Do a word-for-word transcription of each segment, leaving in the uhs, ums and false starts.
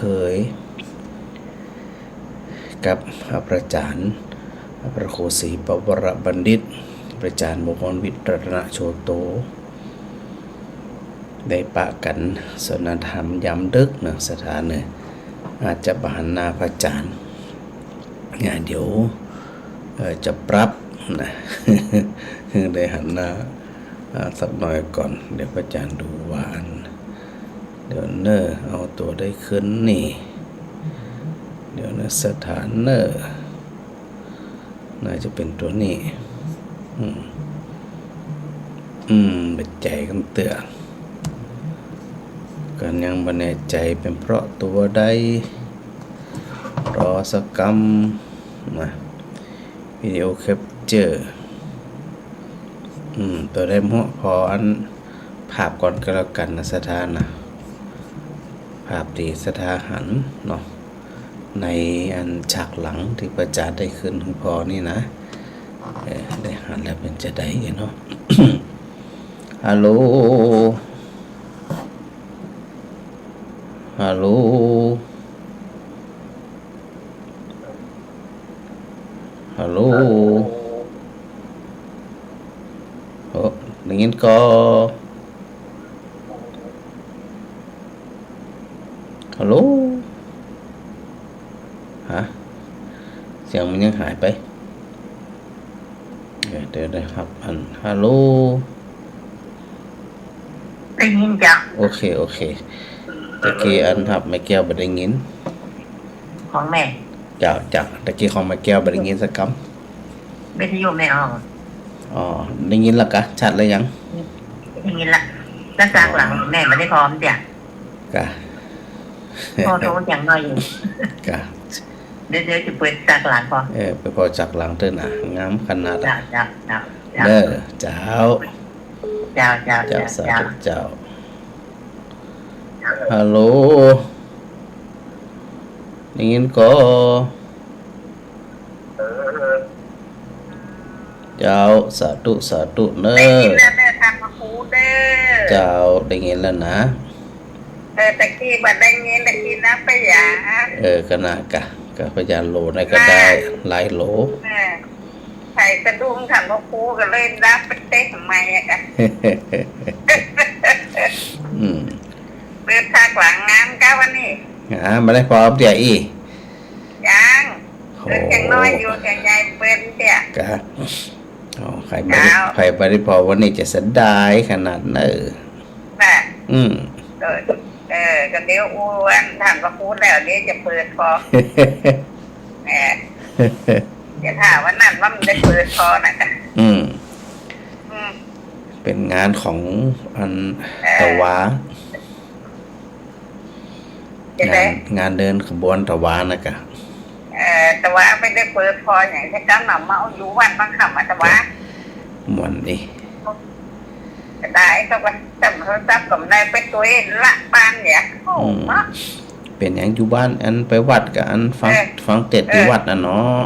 เอย กับพระอาจารย์ พระครูศรีปวรบัณฑิต พระอาจารย์มงคลวิทย์รัตนโชโต ได้ปะกั๋นสนทนาธรรมยามดึกนะ ศรัทธาเนอะ อาจจะบ่หันหน้าพระอาจารย์ เนี่ย เดี๋ยว เอ่อ จะปรับนะ ได้หันหน้า อ่า สักหน่อยก่อน เดี๋ยวพระอาจารย์ดูว่าอัน เดี๋ยวเนอะ เอาตั๋วใดขึ้นนี่ เดี๋ยวเนอะ ศรัทธาเนอะ น่าจะเป๋นตั๋วนี้ อืม อืม บ่แน่ใจ๋กำเตื้อ ก็ยังบ่แน่ใจ๋เป๋นเพราะตั๋วใด รอสักกำนะ วิดีโอแคปเจอร์ อืม ตั๋วใดบ่ฮู้ ผ่ออันภาพก่อนก็แล้วกั๋นนะ ศรัทธานะ ภาพตี้ศรัทธาหันเนาะ ในอันฉากหลังตี้พระอาจารย์ได้ขึ้นหื้อผ่อนี่นะ เออ ได้หันแล้วเป๋นจาใดเนาะ ฮัลโหล ฮัลโหล ฮัลโหล โอ้ ได้ยินก่อ ฮัลโหล ฮะ เสียงมันยังหายไป เดี๋ยว เดี๋ยวได้ฮับอัน ฮัลโหล ได้ยินเจ้า โอเค โอเค ตะกี้อันฮับแม่แก้วบ่ได้ยิน ของแม่ เจ้า เจ้า ตะกี้ของแม่แก้วบ่ได้ยินสักกำ วิทยุแม่ออก อ๋อ ได้ยินละกะ ชัดแล้วยัง ได้ยินละ แล้วฉากหลังแม่บ่ได้ผ่อเตื้อ กะ ผ่อตั๋วอย่างน้อยอยู่ กะ เดี๋ยว เดี๋ยวจะเปิดฉากหลังก่อน เออ ไปผ่อฉากหลังเตื้อนะ งามขนาด เจ้า อะ เจ้า เจ้า เจ้า เด้อ เจ้า เจ้า เจ้า เจ้า เจ้า สาธุ เจ้า เจ้า ฮัลโหล ได้ยินก่อ เออ เจ้า สาธุ สาธุเนอะ ได้ยินแล้วเนอะ ท่านพระครูเนอะ เจ้า ได้ยินแล้วนะ เออ ตะกี้บ่ได้ยิน ตะกี้นับไปหยัง เออ ก็น่ากะ ก็พยายามโหลดหน่อยก็ได้ นะ หลายโหล เออ ใครสะดุ้งท่านพระครูก็เลยนับไปเต๊ะทำไมอะกะ อืม เปิดฉากหลังงามกะวันนี้ อ่า บ่ได้ผ่อเตื้ออี้ ยัง โอ้ เปิดอย่างน้อยอยู่ อย่างใหญ่เปิดเตื้อ กะ อ๋อ ใครบ่ได้ เจ้า ใครบ่ได้ผ่อวันนี้จะเสียดายขนาดเนอะ น่ะ อืม เออ เออ ก็เดี๋ยวอู้อันท่านพระครูแล้ว เดี๋ยวจะเปิดผ่อ แหม จะถามว่านั่นว่ามันได้เปิดผ่อนะกะ อืม อืม เป๋นงานของอัน เออ ตะวา จะได้ งาน งานเดินขบวนตะวานะกะ เอ่อ ตะวาบ่ได้เปิดผ่อหยัง แต่กำลังมาเอาอยู่วัดบางคำอะตะวา ม่วนดิ จะได้ก็ว่าจำโทรศัพท์ก็บ่ได้ไปตวยละบ้านเนี่ย โอ้ อืม เนาะ เป๋นหยังอยู่บ้าน อันไปวัดกะอันฟัง เออ ฟังเตสน์ เออ ตี้วัดน่ะเนาะ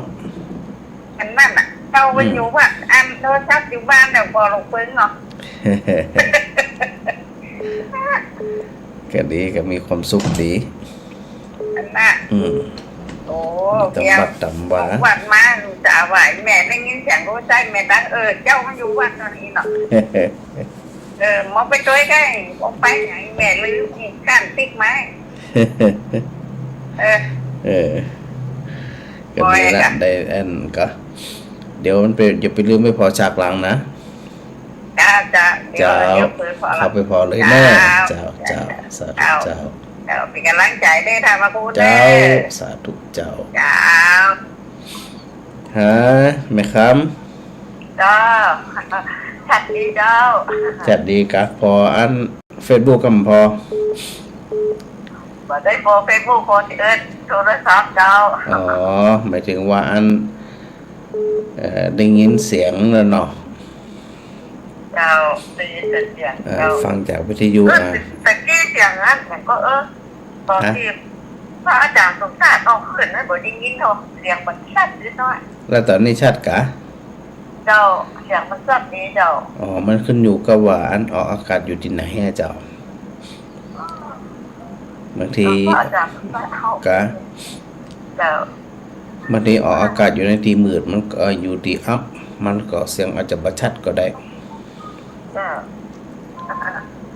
อันนั้นน่ะ เฮาไป อืม อยู่วัด อันโทรศัพท์อยู่บ้านแล้วบ่ลงเปิงเนาะ ก็ดี ก็มีความสุขดี อันน่ะ อืม โอ้ มีต๋ามวัดต๋ามวา วัดมา ลูกสาวว่า แม่ได้ยินเสียงรู้ใจ้แม่ตัง เออ เจ้ามาอยู่วัดต๋อนนี้เนาะ เออ มองไปตวยใก้ มองไปหยัง แม่ลืมนี่ กั้นติ๊กไม้ เออ เออ ก็ดีละ บ่อยอะ ได้อันก็ เดี๋ยวมันไป อย่าไปลืมไปผ่อฉากหลังนะ เจ้า เจ้า เดี๋ยว เจ้า เดี๋ยวเปิดผ่อ เข้าไปผ่อเลยเนอะ เจ้า เจ้า เจ้า สาธุ เจ้า เจ้า เจ้า เป๋นก๋ำลังใจ๋เด้อ ท่านพระครูเด้อ เจ้า สาธุ เจ้า เจ้า ฮะ แม่คำ เจ้า ชัดดีเจ้า ชัดดีกะ ผ่ออันเฟซบุ๊กกำบ่ผ่อ บ่ได้ผ่อเฟซบุ๊ก ผ่อเอิ้นโทรศัพท์เจ้า อ๋อ หมายถึงว่าอัน เอ่อ ได้ยินเสียงแล้วเนาะ เจ้า ได้ยินแต่เสียง เอ่อ เจ้า ฟังจากวิทยุ เออ อ่ะ ตะกี้เสียงนั้นผมก็ เออ ต๋อน ฮะ ตี้พระอาจ๋ารย์สมชาติเอาขึ้นนั้นบ่ได้ยินเนาะ เสียงมันชัดนิดหน่อย แล้วต๋อนนี้ชัดกะ เจ้า เสียงมันชัดดีเจ้า อ๋อ มันขึ้นอยู่กับว่าอันออกอากาศอยู่ตี้ไหนอะเจ้า บางที เจ้า กะ เจ้า บางทีออกอากาศอยู่ในตี้มืด มันก็อยู่ตี้อับ มันก็เสียงอาจจะบ่ชัดก็ได้ เจ้า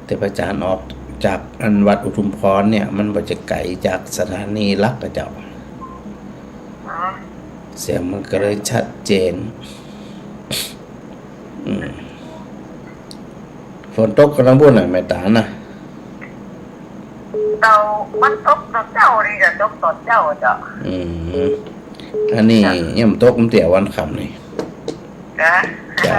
แต่พระอาจารย์ออกจากอันวัดอุทุมพรเนี่ย มันบ่จะไก๋จากสถานีหลักอะเจ้า อ๋อ เสียงมันก็เลยชัดเจน อืม ฝนตกกั๋นตางปุ้นน่ะ แม่ต๋าน่ะ เจ้า มันตกต๋อนเจ๊านี่จ้ะ ตกต๋อนเจ๊าเจ้า อืม อันนี้ เจ้า ยังบ่ตก มันเตี้ยวันค่ำนี่ กะ เจ้า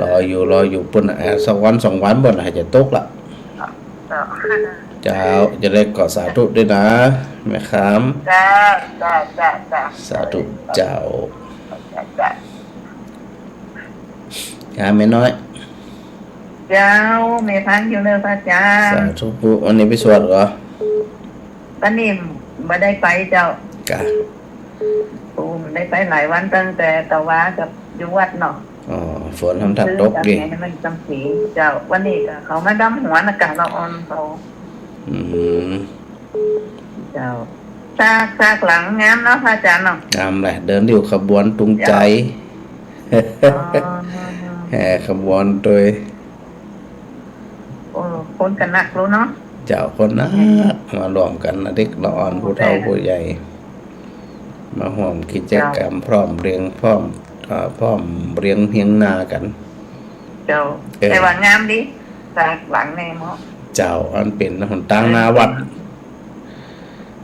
รออยู่ รออยู่ ปุ้นน่ะ อ่า สักวันสองวันปุ้นน่ะ จะตกละ เจ้า เจ้า จะได้ก็สาธุด้วยนะ แม่ขาม จ้า จ้า จ้า จ้า สาธุเจ้า จ้า จ้า จ้า แม่น้อย เจ้า แม่ฟังอยู่เน่อพระอาจารย์ สาธุปุ้น วันนี้ไปสวดก่อ วันนี้บ่ได้ไปเจ้า กะ โอ้ บ่ได้ไปหลายวันตั้งแต่ตะวากับอยู่วัดเนาะ อ๋อ ฝนทำท่าตกดิ คือจังไงมันจังสี เจ้า วันนี้ก็เขามาดำหัวนะกะละอ่อนเขา อืม เจ้า ซาก ซากหลังงามเนาะพระอาจารย์เนาะ งามแหละ เดินริ้วขบวนตุงใจ เจ้า อ๋อ แห่ขบวนโดย โอ้ คนก็นักลูกเนาะ เจ้า คนนัก มาร่วมกั๋นนะ เด็กละอ่อน ผู้เฒ่า ผู้ใหญ่ มาร่วมกิจกรรม เจ้า พร้อมเรียง พร้อม เอ่อ พร้อมเรียงเฮียงหน้ากั๋น เจ้า เออ แต่ว่างามดี ซากหลังนี่เนาะ เจ้า อันเป๋นหนตางหน้าวัด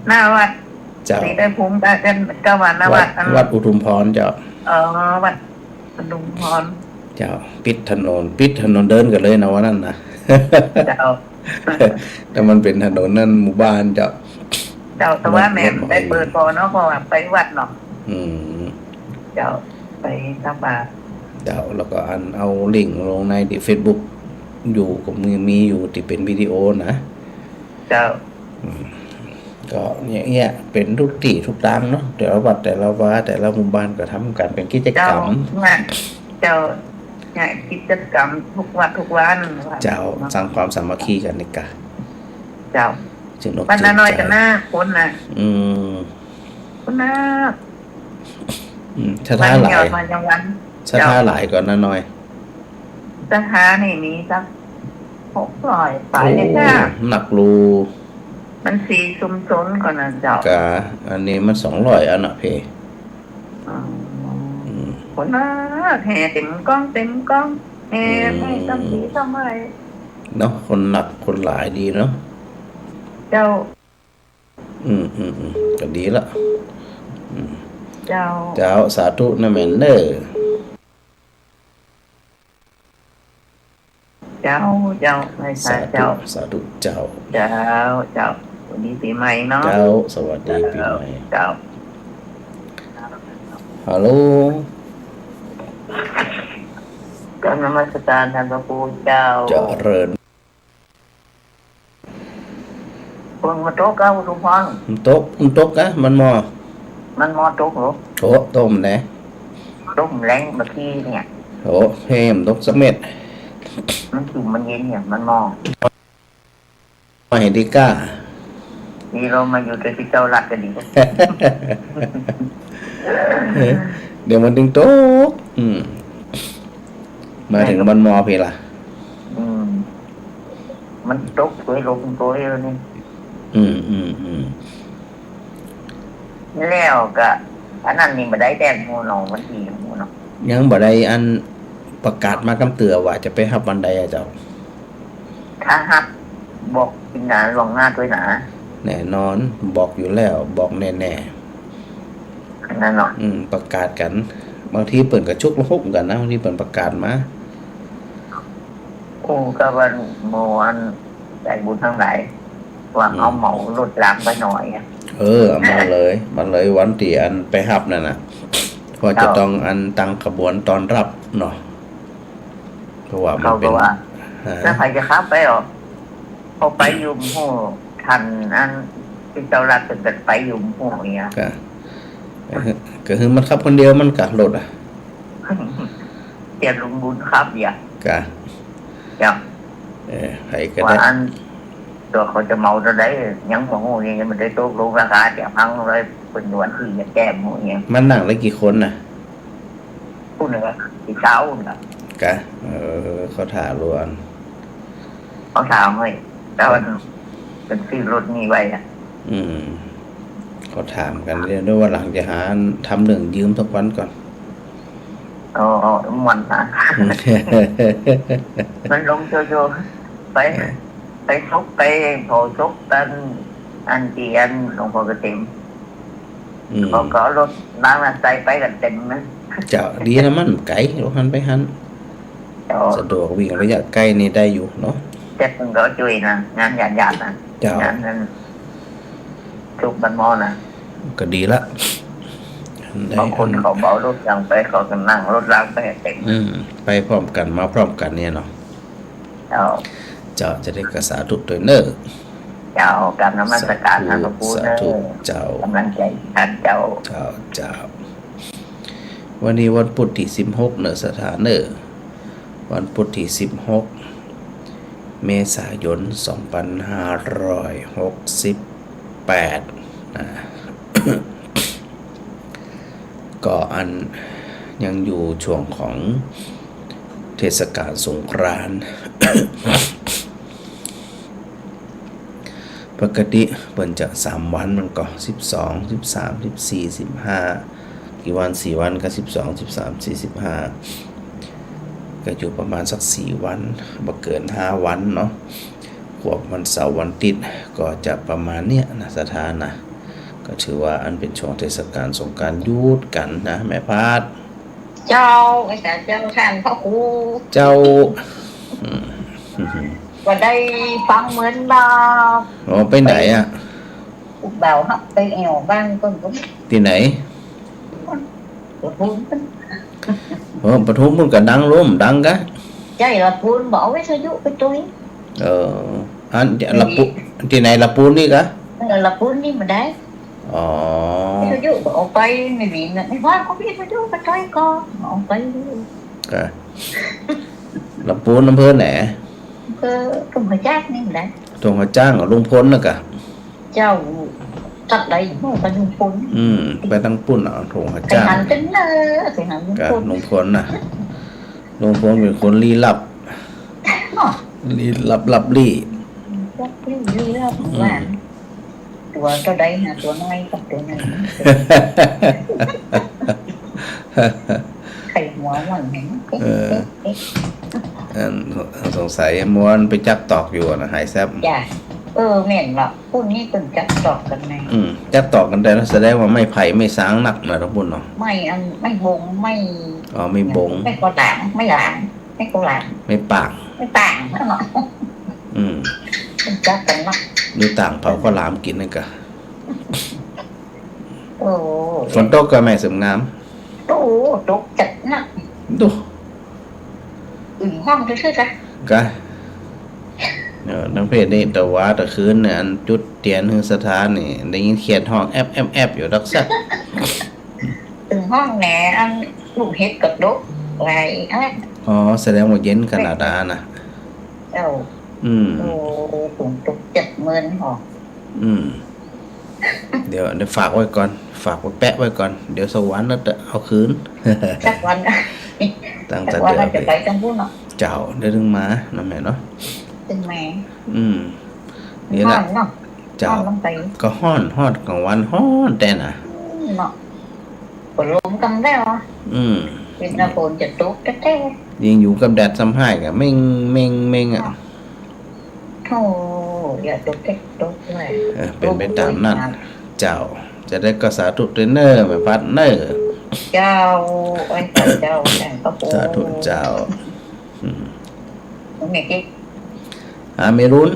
หน้าวัด เจ้า สีได้ภูมิได้กันก็ว่าหน้าวัด วัด อัน วัดอุทุมพรเจ้า อ๋อ วัด พนมพร เจ้า ปิดถนน ปิดถนนเดินกั๋นเลยนะวันนั้นนะ เจ้า แต่มันเป๋นถนนนั่นหมู่บ้านเจ้า เจ้า แต่ว่าแม่นได้เปิดบ่เนาะ เพราะว่าไปวัดเนาะ อืม เจ้า ไปตักบาตร เจ้า แล้วก็อันเอาลิงก์ลงในตี้เฟซบุ๊กอยู่ ก็มี มีอยู่ตี้เป๋นวิดีโอนะ เจ้า อืม ก็เนี่ย เนี่ย เป๋นทุกตี้ทุกตางเนาะ แต่ละวัด แต่ละวา แต่ละหมู่บ้านก็ทำกั๋นเป๋นกิจกรรม เจ้า งาน เจ้า งานกิจกรรมทุกวัดทุกวา เจ้า สร้างความสามัคคีกั๋นนี่กะ เจ้า จึงนก บ้านน้าน้อย จึงใจ ก็นักคนนะ อืม คนนัก อืม ศรัทธาหลาย วันยอดวันยังวัน ศรัทธา เจ้า หลายก่อน้าน้อย ศรัทธานี่มีสักหกร้อยปลาย โอ้ เนี่ยจ้ะ นักลู มันสี่ชุมชนก่อนนะเจ้า กะ อันนี้มันสองร้อยอันน่ะเพ อืม อืม คนนักแห่เต็มก้องเต็มก้อง แห่ อืม แห่ทำสีทำอะไร เนาะ คนนักคนหลายดีเนาะ เจ้า อืม อืม อืม ก็ดีละ อืม เจ้า เจ้า สาธุนะแม่เน่อ เจ้า เจ้า ไหว้พระ สาธุ เจ้า สาธุ เจ้า เจ้า เจ้า สวัสดีปี๋ใหม่เนาะ เจ้า สวัสดีปี๋ใหม่ เจ้า ฮัลโหล กราบนมัสการท่านพระครูเจ้า เจริญ ฝนบ่ตกกะอุทุมพร มันตก มันตกกะ บ้านหม้อ บ้านหม้อตกเหรอ โอ้ ตกแหม ตกแหมเมื่อกี้เนี่ย โอ้ เพมันตกสักเม็ด มันจุ่มมันเย็นเนี่ย บ้านหม้อ มาเห็นดีก้า นี่เรามาอยู่แต่ตี้เจ้าลัดก็ดี เดี๋ยวมันตึงตก อืม มาเถิงบ้านหม้อพี้ละ อืม มันตกโตยลงโตยนี่ อืม อืม อืม แล้วก็ อันนั้นนี่บ่ได้แจ้งฮู้เนาะ วันตี้ฮู้เนาะ ยังบ่ได้อันประกาศมากำเตื้อว่าจะไปฮับวันใดอะเจ้า ถ้าฮับบอกปี๋หน้าล่วงหน้าตวยนะ แน่นอน บอกอยู่แล้ว บอกแน่ๆ นั่นเนาะ อืม ประกาศกั๋น บางทีเปิ้นก็ชุกละหุกกั๋นนะ บางทีเปิ้นประกาศมา โอ้ ก็ว่าหมู่อันใจบุญตังหลาย ว่า อืม เอาเหมารถลามไปหน่อยอะ เออ เอามาเลย มาเลยวันตี้อันไปฮับนั่นน่ะ เพราะจะ เจ้า ต้องอันตั้งขบวนต้อนรับเนาะ เพราะว่ามันเป๋น เขาก็ว่า ฮะ แล้วใผจะขับไปออก เขาไปอยู่บ่ฮู้ ท่านอันตี้เจ้าลัดเปิ้นก็ไปอยู่บ่ฮู้เนี่ย ก็ ก็คือมันขับคนเดียวมันกะรถอะ เตรียมลงบุญขับอย่า กะ เจ้า เออ ใผก็ได้ ว่าอัน ตั๋วเขาจะเหมาเต้าใด ยังบ่ฮู้ ยังบ่ได้ตกลงราคา เดี๋ยวฟังเลย เปิ้นวันตี้จะแจ้งฮู้เนี่ย มันนั่งได้กี่คนน่ะ ผู้หนึ่งอะ ตี้เก้าน่ะ กะ เออ เขาถามล้วน เขาถามเฮ้ย แต่ว่าเปิ้นซื้อรถนี่ไว้อะ อืม เขาถามกั๋นเรื่อยๆ ว่าหลังจะหาทำเรื่องยืมสักวันก่อน อ๋อ อ๋อ ม่วนนะ มันลงโจโจ ไป เออ ไปศพ ไปเผาศพอัน อันตี้อันหลวงพ่อเกษม อืม เขาก็เอารถล้างน้ำใสไปกั๋นเต็มนะ เจ้า ดีนะ มันไก๋ รถหั้นไปหั้น เจ้า สะดวก วิ่งระยะใก้นี่ได้อยู่เนาะ แต่เปิ้นก็จ้วยนะ งานญาติๆ นะ เจ้า งานนั้น ศพบ้านหมอนะ ก็ดีละ บางคนเขาบ่เอารถล้างไป เขาก็นั่งรถล้างไปเต็ม อืม ไปพร้อมกั๋น มาพร้อมกั๋นเนี่ยเนาะ เจ้า เจ้า จะได้กะสาธุตวยเน่อ เจ้า กราบนมัสการ สาธุ พระครูเน่อ สาธุ เจ้า ก๋ำลังใจ๋ ท่านเจ้า เจ้า เจ้า วันนี้วันพุธตี้สิบหกเน่อ ศรัทธาเน่อ วันพุธตี้สิบหก เมษายน สองพันห้าร้อยหกสิบแปด นะ ก็อันยังอยู่ช่วงของเทศกาลสงกรานต์ ปกติเปิ้นจะสามวัน มันก็สิบสอง สิบสาม สิบสี่ สิบห้า กี่วัน สี่วัน ก็สิบสอง สิบสาม สี่ สิบห้า ก็อยู่ประมาณสักสี่วัน บ่เกินห้าวันเนาะ ควบวันเสาร์วันอาทิตย์ ก็จะประมาณเนี้ยนะ ศรัทธานะ ก็ถือว่าอันเป๋นช่วงเทศกาลสงกรานต์หยุดกั๋นนะ แม่พัด เจ้า ไอ้สาเจ้า ท่านพระครู เจ้า อืม บ่ได้ฟังเหมือนบ่าว อ๋อ ไปไหนอะ ลูกบ่าวฮับไปแอ่วบ้านเปิ้นก็ ตี้ไหน ปทุม เออ ปทุมมันก็ดังล้มดังกะ ใจ้ ละปูนบ่เอาวิทยุไปตวย เออ อัน ละปูน ตี้ไหน ละปูนนี่กะ เออ ละปูนนี่บ่ได้ อ๋อ วิทยุบ่เอาไป ไม่มีเงิน ไม่ว่าก็วิทยุไปตวยก็เอาไป กะ ละปูนอำเภอไหน อำเภอทุ่งหัวจ๊างนี่บ่ได้ ทุ่งหัวจ๊าง ลุงพลน่ะกะ เจ้า ตัดได้บ่ ไปลุงพล อืม ไปตังปุ้นเอา ทุ่งหัวจ๊าง ไปหันเต้นเน่อ ไปหันลุงพล กะลุงพลน่ะ ลุงพลเป๋นคนลี้ลับ เนาะ ลี้ลับลับลี้ ลับลี้ลี้ลับ อืม ว่า ตั๋วเต้าใดหาตั๋วน้อยกับตั๋วน้อย ใค่หัวมันเนี่ย เออ อัน สงสัยม่วนไปจับตอกอยู่นะ หายแซบ จ้ะ เออ แม่นละ ปุ้นนี่เปิ้นจับตอกกั๋นไง อืม จับตอกกั๋นได้นะ แสดงว่าไม้ไผ่ไม้ซางนักนะ ตังปุ้นเนาะ ไม้อัน ไม้บง ไม้ อ๋อ ไม้บง ไม้กอหลาม ไม้หลาม ไม้กอหลาม ไม้ป่าง ไม้ป่างเนาะ อืม จับกั๋นนัก ดูต่างเผากอหลามกิ๋นนี่กะ โอ้ ฝนตกกะแม่เสริมงาม โอ้ ตกจัดนัก ดู อึ่งห้องซื่อๆ จ้ะ กะ เออ ตังเพศนี่ ตะวาตะคืนเนี่ย อันจุดเตียนหื้อศรัทธานี่ ได้ยินเขียดฮ้องแอบๆๆ อยู่ดอกซัก อึ่งห้องแหน อันลูกเห็บก็ตก หลายอัน อ๋อ แสดงว่าเย็นขนาดนั้นนะ เจ้า อืม โอ้ ฝนตกจัดเมินหอ อืม เดี๋ยว เดี๋ยวฝากไว้ก่อน ฝากไว้แปะไว้ก่อน เดี๋ยวสักวันน่าจะเอาคืน สักวัน ตั้งแต่ สักวัน เดี๋ยว น่าจะไปตังปุ้นเนาะ เจ้า ได้ตึงมาเนาะแม่เนาะ ตึงมา อืม นี่ละ ฮ้อนเนาะ เจ้า ฮ้อนลงไป ก็ฮ้อน ฮ้อนกลางวัน ฮ้อนแต๊นะ อืม เนาะ ก็ลมกำแล้วอะ อืม เป๋นหน้าฝนจะตกแต๊ๆ ยิ่งอยู่กับแดดซ้ำฮ้ายกะเม็ง เม็ง เม็งอะ โธ่ อย่าตกเต๊กตกเลย เออ เป๋นไปต๋ามนั้น เจ้า จะได้ก็สาธุตวยเน่อ แม่พัดเน่อ เจ้า โอ้ย เจ้า เจ้า สาธุเจ้า อืม แม่จิ๊ก อ่า แม่รุ่น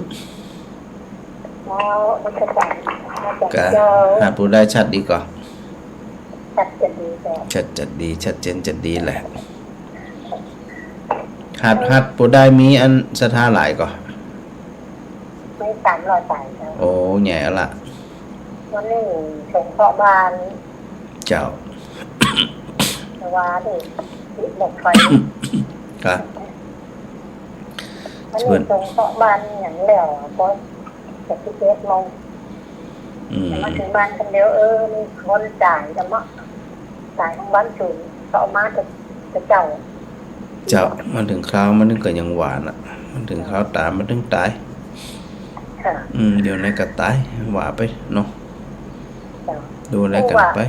เจ้า นมัสการ กะ เจ้า หัดปูดได้ชัดดีก่อ ชัดจะดีจ้ะ ชัดจะดี ชัดเจนจะดีแหละ หัด หัดปูดได้มีอันศรัทธาหลายก่อ มีสามร้อยปายจ้ะ โอ้ ใหญ่ละ วันนี้สงเคราะห์บ้าน เจ้า แต่ว่านี่ติดบ่ค่อย กะ วันนี้สงเคราะห์บ้านอย่างแล้ว เพราะ เจ็ดโมง อืม มาเถิงบ้านคนเดียว เออ มีคนต๋าย ต๋ายโฮงพยาบาลศูนย์ เขาเอามาแต่ แต่เจ๊า เจ้า มาเถิงคราวมันก็ยังหวาน่ะ มาเถิงคราวต๋ายมันเถิงต๋าย ค่ะ อืม เดี๋ยวไหนก็ต๋าย ว่าไปเนาะ เจ้า ดูแลกั๋นไป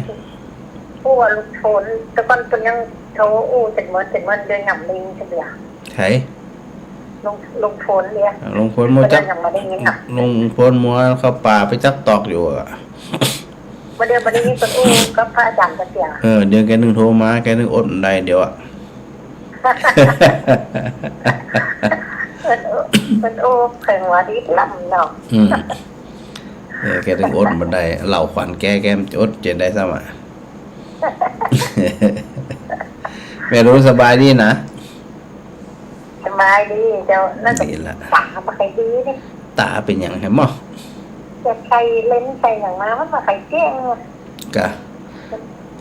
อู้ว่า อู้ว่าลุงโทน แต่ก่อนเปิ้นยังโทรอู้เจ็ดหมื่น เจ็ดหมื่น เดี๋ยวยังบ่ได้ยินเสียง ใคร ลุง ลุงโทนเนี่ย ลุงโทนมัวจัก เปิ้นยังบ่ได้ยินน่ะ ลุงโทนมัวเข้าป่าไปจักตอกอยู่อะ บ่าเดี๋ยวบ่ได้ยินเปิ้นอู้กับพระอาจ๋ารย์ก็เสีย เออ เดี๋ยวแกนึ่งโทรมา แกนึ่งอดบ่ได้เดี๋ยวอะ เปิ้นอู้ เปิ้นอู้เพิ่งว่าดีล้ำเนาะ อืม เออ แกนึ่งอดบ่ได้ เหล้าขวัญแก แกมันจะอดจะได้ซ้ำอะ แม่หนูสบายดีนะ สบายดีเจ้า แล้วก็ ดีละ ต๋าบ่ค่อยดีนี่ ต๋าเป๋นหยังแหมหมอ จะใส่เลนส์ใส่หยังมา มันบ่ค่อยแจ้ง กะ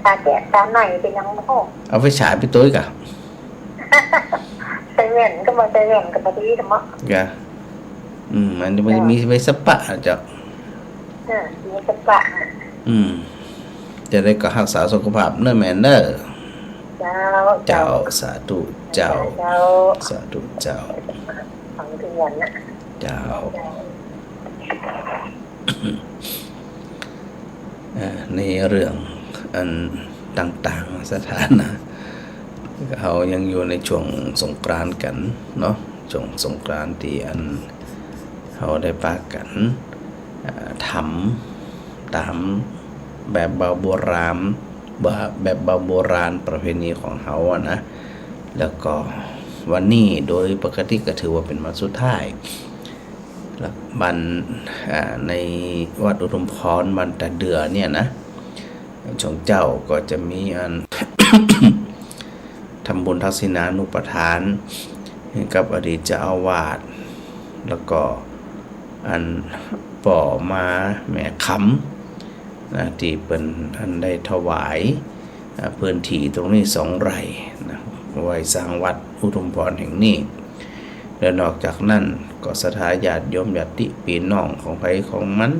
ต๋าแจ้งต๋าในเป๋นหยังหมอ เอาไฟฉายไปตวยกะ ใส่แว่นก็บ่ ใส่แว่นก็บ่ดีนะหมอ กะ อืม อันนี้มัน เจ้า มีไว้สปะอะเจ้า เออ มีสปะอะ อืม จะได้ก็ฮักษาสุขภาพเน้อแม่เน้อ เจ้า เจ้า เจ้า สาธุเจ้า เจ้า สาธุเจ้า ฟังทุกวันนะ เจ้า เจ้า เอ่อ ในเรื่องอันต่างๆ ศรัทธานะ เฮายังอยู่ในช่วงสงกรานต์กั๋นเนาะ ช่วงสงกรานต์ตี้อันเฮาได้ปากั๋น เอ่อ ทำต๋ามแบบเบาโบราณ แบบ แบบเบาโบราณประเพณีของเฮาอะนะ แล้วก็วันนี้โดยปกติก็ถือว่าเป๋นวันสุดท้าย แล้วบ้าน อ่า ในวัดอุทุมพร บ้านต๋าเดื่อเนี่ยนะ ช่วงเจ๊าก็จะมีอัน ทำบุญทักษิณานุปทานให้กับอดีตเจ้าอาวาส แล้วก็อันป้อมาแม่คำนะ ตี้เปิ้นอันได้ถวาย อ่า พื้นที่ตรงนี้สองไร่นะ ไว้สร้างวัดอุทุมพรแห่งนี้ และนอกจากนั้นก็ศรัทธาญาติโยมญาติปี้น้องของใผของมัน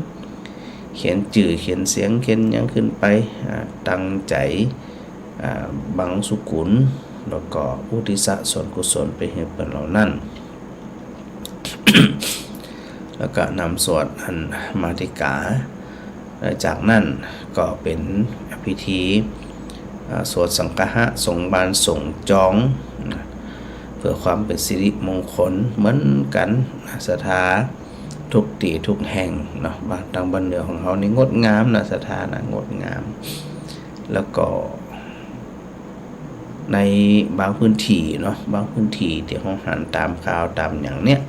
เขียนจื้อเขียนเสียงเขียนหยังขึ้นไป อ่า ตั้งใจ๋ อ่า บังสุกุล แล้วก็อุทิศส่วนกุศลไปหื้อเปิ้นเหล่านั้น แล้วก็นำสวดอันมาติกา และจากนั้นก็เป๋นพิธี อ่า สวดสังฆะ ส่งบานส่งจองนะ เพื่อความเป๋นสิริมงคลเหมือนกั๋นนะ ศรัทธาทุกตี้ทุกแห่งเนาะ บ้านตางบ้านเหนือของเฮานี่งดงามนะ ศรัทธานะ งดงาม แล้วก็ ในบางพื้นที่เนาะ บางพื้นที่ตี้เฮาหันต๋ามข่าวต๋ามหยังเนี่ย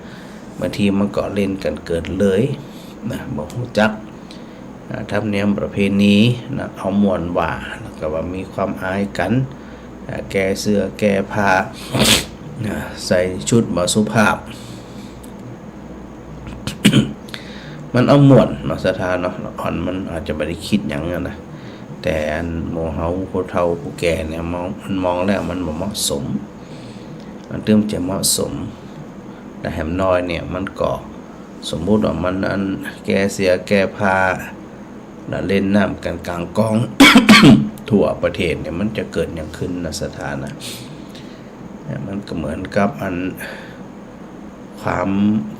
บางทีมันก็เล่นกั๋นเกินเลยนะ บ่ฮู้จัก อ่า ธรรมเนียมประเพณีนะ เอาม่วนว่า แล้วก็ว่ามีความอายกั๋น อ่า แก่เสื้อแก่ผ้านะ ใส่ชุดบ่สุภาพ มันเอาม่วนเนาะ ศรัทธาเนาะ อ่อนมันอาจจะบ่ได้กึ๊ดหยังอะนะ แต่อันหมู่เฮาผู้เฒ่าผู้แก่เนี่ย มอง มันมองแล้วมันบ่เหมาะสม มันตึงจะเหมาะสม แต่แหมน้อยเนี่ยมันก็ สมมุติว่ามันอันแก่เสื้อแก่ผ้า แล้วเล่นน้ำกั๋นก๋างก๊อง ทั่วประเทศเนี่ย มันจะเกิดหยังขึ้นนะ ศรัทธานะ เนี่ย มันก็เหมือนกับอัน ความ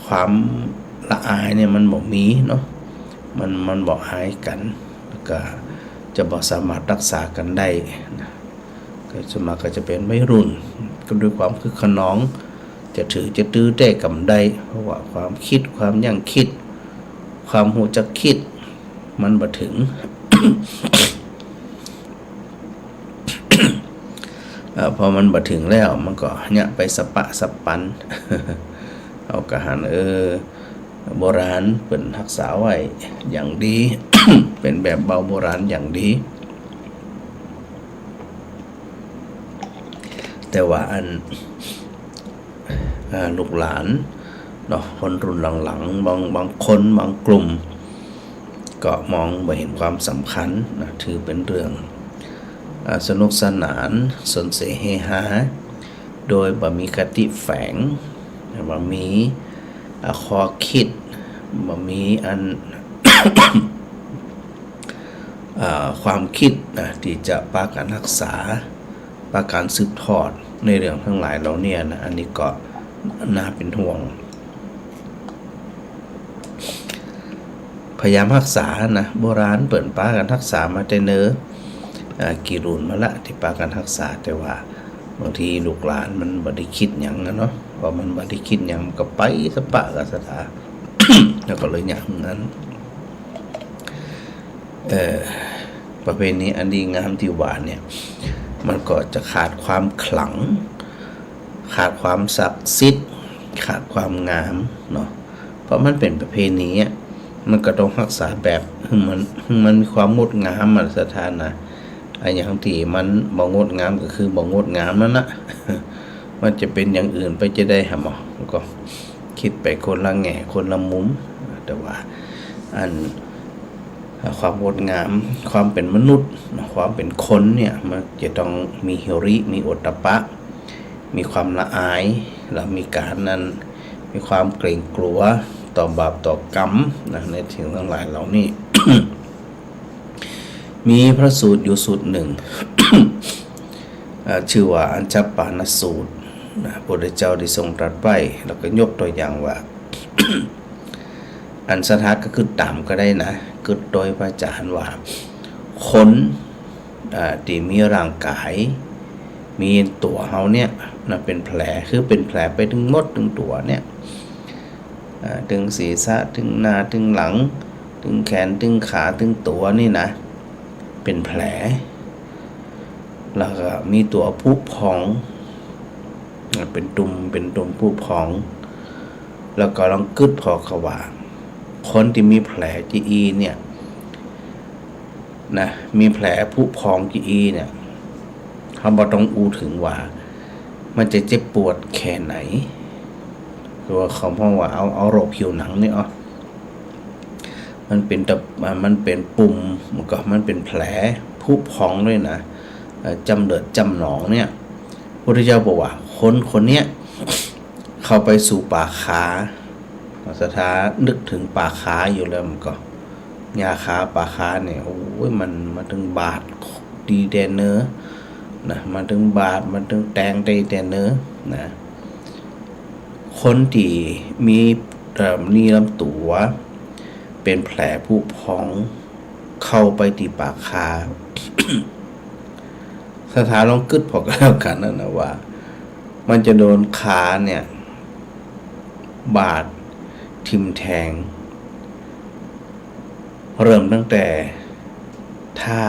ความละอายเนี่ยมันบ่มีเนาะ มัน มันบ่อายกั๋น แล้วก็จะบ่สามารถรักษากั๋นได้นะ ก็ส่วนมากก็จะเป๋นวัยรุ่น ก็ด้วยความคึกคะนอง จะถือจะตื้อแต๊ก่ำใด เพราะว่าความกึ๊ด ความยั้งกึ๊ด ความฮู้จักกึ๊ด มันบ่เถิง เอ่อ พอมันบ่เถิงแล้ว มันก็เยียะไปสะปะสะปัน เฮาก็หัน เออ โบราณเปิ้นฮักษาไว้อย่างดี เป๋นแบบเบาโบราณอย่างดี แต่ว่าอัน อ่า ลูกหลานเนาะ คนรุ่นหลังๆ บาง บางคน บางกลุ่ม ก็มองบ่เห็นความสำคัญนะ ถือเป๋นเรื่อง อ่า สนุกสนาน สนเสเฮฮา โดยบ่มีคติแฝง บ่มี อ่า ข้อกึ๊ด บ่มีอัน อ่า ความกึ๊ดนะ ตี้จะปากั๋นฮักษา ปากั๋นสืบทอดในเรื่องตังหลายเหล่าเนี้ยนะ อันนี้ก็น่าเป๋นห่วง พยายามฮักษานะ โบราณเปิ้นปากั๋นฮักษามาแต่เนิ่น อ่า กี่รุ่นมาละตี้ปากั๋นฮักษา แต่ว่าบางทีลูกหลานมันบ่ได้กึ๊ดหยังนะเนาะ พอมันบ่ได้กึ๊ดหยังมันก็ไปสะปะกับศรัทธา แล้วก็เลยอย่างนั้น เอ่อ ประเพณีอันดีงามตี้ว่าเนี่ย มันก็จะขาดความขลัง ขาดความศักดิ์สิทธิ์ ขาดความงามเนาะ เพราะมันเป๋นประเพณีอะ มันก็ต้องฮักษาแบบหื้อมัน หื้อมันมีความงดงามอะ ศรัทธานะ อะหยังตี้มันบ่งดงามก็คือบ่งดงามนั่นนะ มันจะเป๋นอย่างอื่นไปจะใดหะหมอ ก็กึ๊ดไปคนละแง่คนละมุม แต่ว่าอัน ความงดงาม ความเป๋นมนุษย์ ความเป๋นคนเนี่ย มันจะต้องมีหิริ มีโอตตัปปะ มีความละอาย แล้วมีก๋านนั้น มีความเกรงกลัวต่อบาปต่อกรรมนะ ในสิ่งตังหลายเหล่านี้ มีพระสูตรอยู่สูตรนึ่ง อ่า จื้อว่าอัญจปาณสูตรนะ พระพุทธเจ้าได้ทรงตรัสไว้ แล้วก็ยกตั๋วอย่างว่า อันศรัทธาก็กึ๊ดต๋ามก็ได้นะ กึ๊ดโตยพระอาจารย์ว่า คน อ่า ตี้มีร่างก๋าย มีตั๋วเฮาเนี่ยนะ เป๋นแผล คือเป๋นแผลไปตึงหมดตึงตั๋วเนี่ย อ่า ตึงศีรษะ ตึงหน้า ตึงหลัง ตึงแขน ตึงขา ตึงตั๋วนี่นะ เป๋นแผล แล้วก็มีตั๋วผุพอง เป๋นตุ่ม เป๋นตุ่มผุพอง แล้วก็ลองกึ๊ดผ่อเขว่า คนตี้มีแผลจาอี้เนี่ยนะ มีแผลผุพองจาอี้เนี่ย เฮาบ่ต้องอู้เถิงว่า มันจะเจ็บปวดแค่ไหน คือว่าเขาฮ้องว่าเอา เอาโรคผิวหนังนี่เอา มันเป๋นตะ อ่า มันเป๋นปุ่ม มันก็ มันเป๋นแผลผุพองตวยนะ เอ่อ จ้ำเลือดจ้ำหนองเนี่ย พุทธเจ้าบอกว่า คนคนเนี้ย เข้าไปสู่ป่าช้า ศรัทธานึกเถิงป่าช้าอยู่แล้วมันก็ หญ้าคาป่าช้าเนี่ย โอ้ย มัน มันตึงบาดดีแต๊เนอะ นะ มันตึงบาด มันตึงแตงดีแต๊เนอะ นะ คนตี้มี เอ่อ นี่ลำตั๋ว เป๋นแผลผุพอง เข้าไปตี้ป่าช้า ศรัทธาลองกึ๊ดผ่อก็แล้วกั๋นนะนะว่า มันจะโดนคาเนี่ย บาดทิ่มแทง เริ่มตั้งแต่เท้า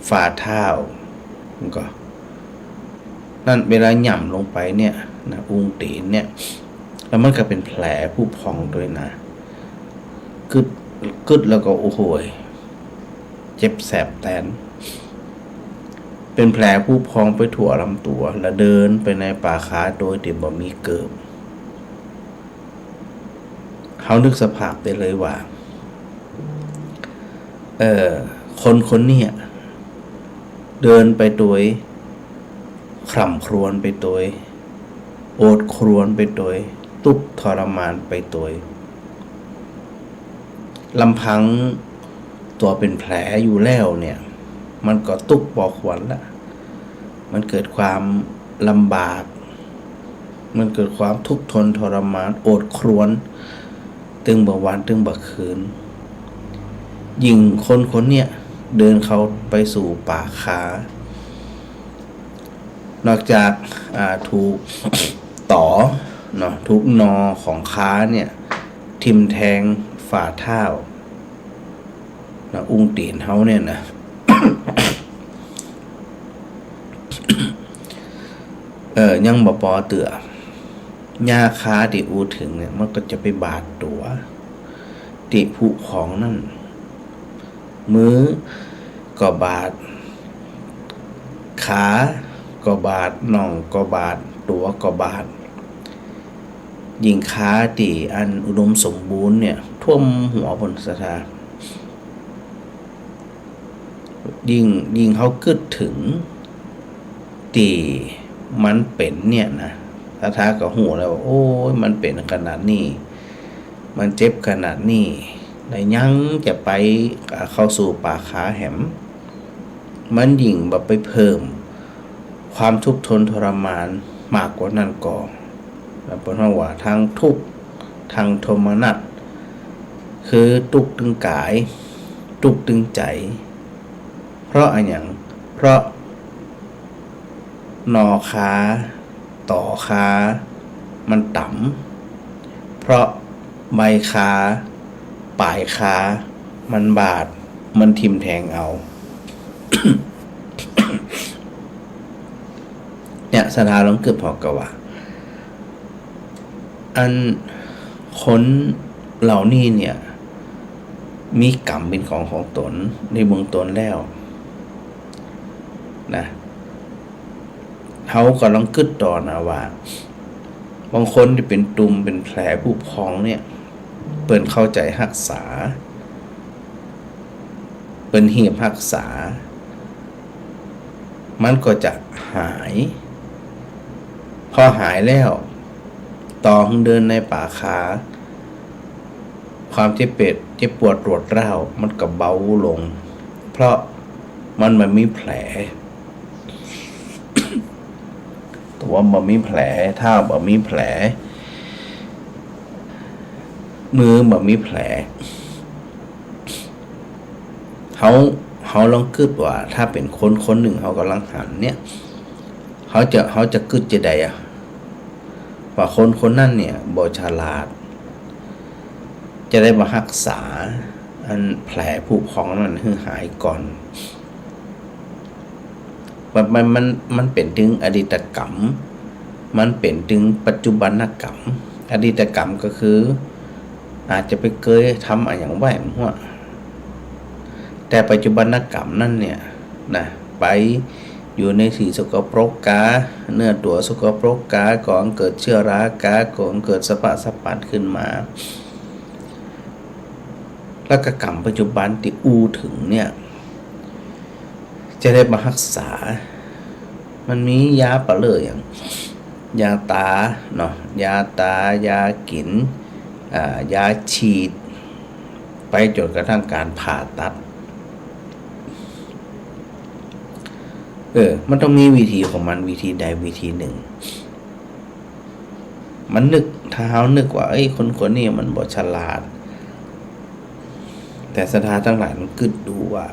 ฝ่าเท้า มันก็ นั่นเวลาหย่ำลงไปเนี่ยนะ อุ้งตี๋นเนี่ย แล้วมันก็เป๋นแผลผุพองตวยนะ กึ๊ด กึ๊ดแล้วก็ โอ้โหย เจ็บแสบแตน เป๋นแผลผุพองไปทั่วลำตั๋ว แล้วเดินไปในป่าช้าโดยตี้บ่มีเกิบ เฮานึกสภาพได้เลยว่า เอ่อ คนคนเนี้ย เดินไปโตย คร่ำครวญไปโตย โอดครวญไปโตย ตุ๊กข์ทรมานไปโตย ลำพังตั๋วเป๋นแผลอยู่แล้วเนี่ย มันก็ตุ๊กข์ปอควรละ มันเกิดความลำบาก มันเกิดความทุกข์ทนทรมาน โอดครวญ ตึงบ่าวันตึงบ่าคืน ยิ่งคนคนเนี้ย เดินเข้าไปสู่ป่าช้า นอกจาก อ่า ถูกต๋อเนาะ ถูกหน่อของคาเนี่ย ทิ่มแทงฝ่าเท้านะ อุ้งตี๋นเฮาเนี่ยนะ เออ ยังบ่ปอเตื้อ หญ้าคาตี้อู้เถิงเนี่ย มันก็จะไปบาดตั๋ว ตี้ผุพองนั่น มือก็บาด ขาก็บาด น่องก็บาด ตั๋วก็บาด ยิ่งคาตี้อันอุดมสมบูรณ์เนี่ย ท่วมหัวปู้นศรัทธา ยิ่ง ยิ่งเฮากึ๊ดเถิงตี้มันเป๋นเนี่ยนะ ศรัทธาก็ฮู้แล้วว่า โอ้ย มันเป๋นขนาดนี้ มันเจ็บขนาดนี้ แล้วยังจะไป อ่า เข้าสู่ป่าคาแหม มันยิ่งแบบไปเพิ่มความทุกข์ทนทรมานมากกว่านั้นก่อ แล้วเปิ้นฮ้องว่าทั้งทุกข์ทั้งโทมนัส คือตุ๊กข์ตึงก๋าย ตุ๊กข์ตึงใจ๋ เพราะอะหยัง เพราะหน่อคา ตอคา มันต่ำ เพราะใบคา ป๋ายคา มันบาด มันทิ่มแทงเอา เนี่ยศรัทธาลองกึ๊ดผ่อเกาะว่า อันคนเหล่านี้เนี่ย มีกรรมเป๋นของของต๋นในเบื้องต้นแล้วนะ เฮาก็ลองกึ๊ดต่อนะว่า บางคนตี้เป๋นตุ่มเป๋นแผลผุพองเนี่ย เปิ้นเข้าใจ๋ฮักษา เปิ้นฮีบฮักษา มันก็จะหาย พอหายแล้ว ต่อหื้อเดินในป่าคา ความเจ็บเปด เจ็บปวดรวดร้าวมันก็เบาลง เพราะมันบ่มีแผล ตั๋วบ่มีแผล เท้าบ่มีแผล มือบ่มีแผล เฮา เฮาลองกึ๊ดว่า ถ้าเป๋นคนคนนึ่ง เฮาก่ำลังหันเนี่ย เฮาจะ เฮาจะกึ๊ดจาใดอะ ว่าคนคนนั้นเนี่ยบ่ฉลาด จะได้มาฮักษาอันแผลผุพองนั้นหื้อหายก่อน มัน มัน มัน มันเป๋นตึงอดีตกรรม มันเป๋นตึงปัจจุบันกรรม อดีตกรรมก็คือ อาจจะไปเกยทำอะหยังไว้บ่ฮู้ แต่ปัจจุบันกรรมนั้นเนี่ยนะ ไปอยู่ในตี้สกปรกกา เนื้อตั๋วสกปรกกา ก่อหื้อเกิดเจื้อรา ก่อหื้อเกิดสะปะสะปันขึ้นมา แล้วก็กรรมปัจจุบันตี้อู้เถิงเนี่ย จะได้มาฮักษา มันมียาปะเล่ออย่าง ยาต๋าเนาะ ยาต๋า ยากิ๋น อ่า ยาฉีด ไปจ๋นกระทั่งก๋านผ่าตัด เออ มันต้องมีวิธีของมัน วิธีใดวิธีนึ่ง มันนึก ถ้าเฮานึกว่า เอ้ย คนคนนี้มันบ่ฉลาด แต่ศรัทธาตังหลายลองกึ๊ดดูว่า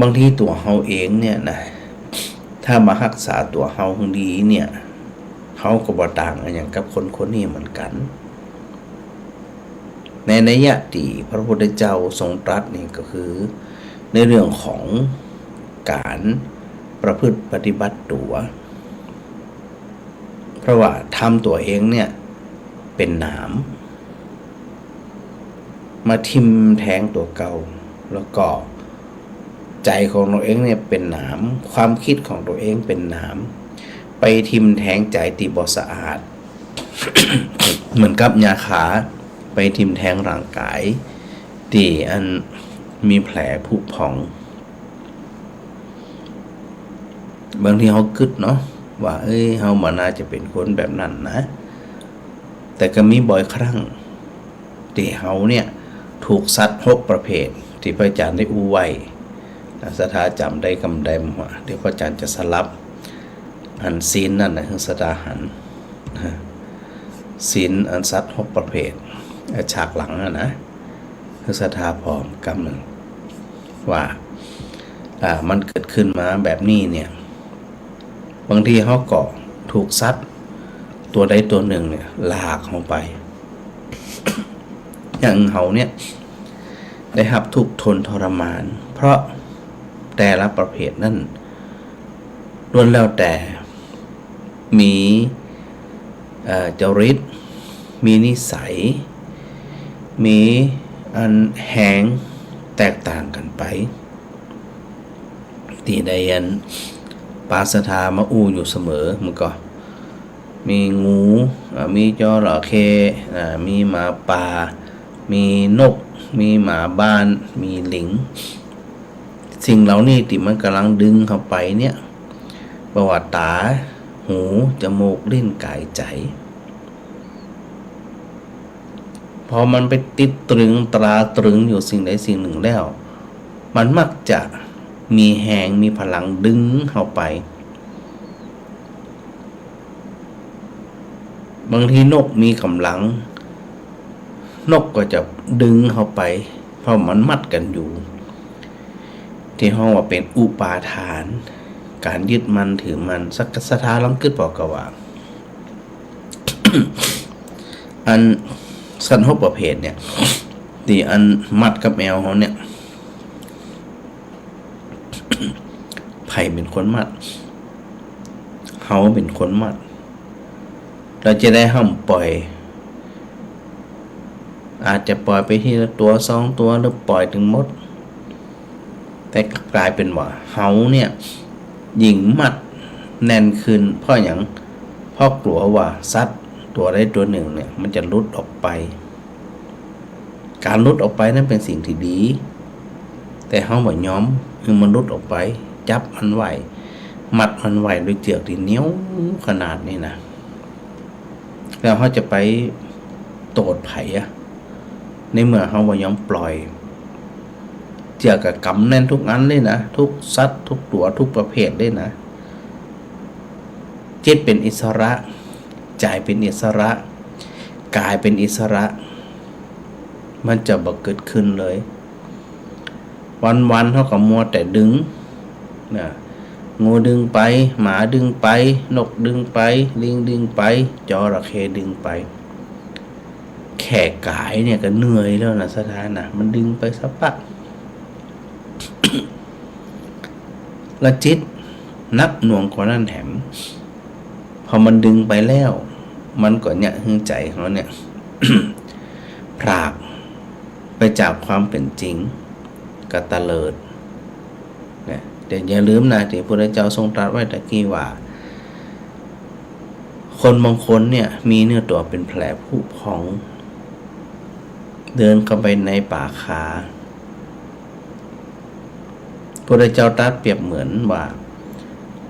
บางทีตั๋วเฮาเองเนี่ยนะ ถ้ามาฮักษาตั๋วเฮาหื้อดีเนี่ย เฮาก็บ่ต่างอะหยังกับคนคนนี้เหมือนกั๋น ในนัยยะตี้พระพุทธเจ้าทรงตรัสนี่ก็คือ ในเรื่องของก๋านประพฤติปฏิบัติตั๋ว เพราะว่าทำตั๋วเองเนี่ยเป๋นหนาม มาทิ่มแทงตั๋วเก่า แล้วก็ใจ๋ของตั๋วเองเนี่ยเป๋นหนาม ความกึ๊ดของตั๋วเองเป๋นหนาม ไปทิ่มแทงใจ๋ตี้บ่สะอาด เหมือนกับยาคาไปทิ่มแทงร่างก๋ายตี้อันมีแผลผุพอง บางทีเฮากึ๊ดเนาะว่า เอ้ย เฮาบ่น่าจะเป๋นคนแบบนั้นนะ แต่ก็มีบ่อยครั้งตี้เฮาเนี่ยถูกสัตว์หกประเภทตี้พระอาจ๋ารย์ได้อู้ไว้ ศรัทธาจ๋ำได้กำใดบ่ เดี๋ยวพระอาจ๋ารย์จะสลับอันซีนนั้นนะหื้อศรัทธาหัน ซีนอันสัตว์หกประเภท เอ่อ ฉากหลังอะนะ หื้อศรัทธาผ่อกำนึ่ง ว่า อ่า มันเกิดขึ้นมาแบบนี้เนี่ย บางทีเฮาก็ถูกสัตว์ตั๋วใดตั๋วนึ่งเนี่ยลากเฮาไป อย่างเฮาเนี่ยได้ฮับทุกข์ทนทรมาน เพราะแต่ละประเภทนั้น ล้วนแล้วแต่มี เอ่อ จริต มีนิสัย มีอันแฮงแตกต่างกั๋นไป ตี้ได้อันปาศรัทธามาอู้อยู่เสมอ มันก็มีงู อ่า มีจระเข้ อ่า มีหมาป่า มีนก มีหมาบ้าน มีลิง สิ่งเหล่านี้ตี้มันก่ำลังดึงเฮาไปเนี่ย บ่ว่าต๋า หู จมูก ลิ้น ก๋าย ใจ๋ พอมันไปติดตรึงตราตรึงอยู่สิ่งใดสิ่งหนึ่งแล้ว มันมักจะมีแฮงมีพลังดึงเฮาไป บางทีนกมีก๋ำลัง นกก็จะดึงเฮาไป เพราะมันมัดกั๋นอยู่ ตี้ฮ้องว่าเป๋นอุปาทาน ก๋านยึดมั่นถือมั่น สัก ศรัทธาลองกึ๊ดผ่อเกาะว่า อันสัตว์หกประเภทเนี่ย ตี้อันมัดกับแอวเฮาเนี่ย ใผเป๋นคนมัด เฮาเป๋นคนมัด แล้วจะใดห้ามปล่อย อาจจะปล่อยไปทีละตั๋วสองตั๋ว หรือปล่อยตึงหมด แต่ก๋ายเป๋นว่าเฮาเนี่ยยิ่งมัดแน่นขึ้น เพราะหยัง เพราะกั๋วว่าสัตว์ตั๋วใดตั๋วนึ่งเนี่ยมันจะหลุดออกไป ก๋านหลุดออกไปนั้นเป๋นสิ่งตี้ดี แต่เฮาบ่ยอมหื้อมันหลุดออกไป จับมันไว้ มัดมันไว้ด้วยเจือกตี้เหนียวขนาดนี้นะ แล้วเฮาจะไปโต้ษใผอะ ในเมื่อเฮาบ่ยอมปล่อย เจือกก็ก๋ำแน่นทุกอันเลยนะ ทุกสัตว์ ทุกตั๋ว ทุกประเภทเลยนะ จิตเป๋นอิสระ ใจ๋เป๋นอิสระ ก๋ายเป๋นอิสระ มันจะบ่เกิดขึ้นเลย วันๆ เฮาก็มัวแต่ดึงนะ งูดึงไป หมาดึงไป นกดึงไป ลิงดึงไป จระเข้ดึงไป แค่ก๋ายเนี่ยก็เหนื่อยแล้วนะ ศรัทธานะ มันดึงไปสักปัก และจิตหนักหน่วงกว่านั้นแถม พอมันดึงไปแล้ว มันก็เยียะหื้อใจ๋เฮาเนี่ย พรากไปจากความเป๋นจริง ก็เตลิด นะ แต่อย่าลืมนะ ตี้พระพุทธเจ้าทรงตรัสไว้ตะกี้ว่า คนบางคนเนี่ยมีเนื้อตั๋วเป๋นแผลผุพอง เดินเข้าไปในป่าคา พระพุทธเจ้าตรัสเปรียบเหมือนว่า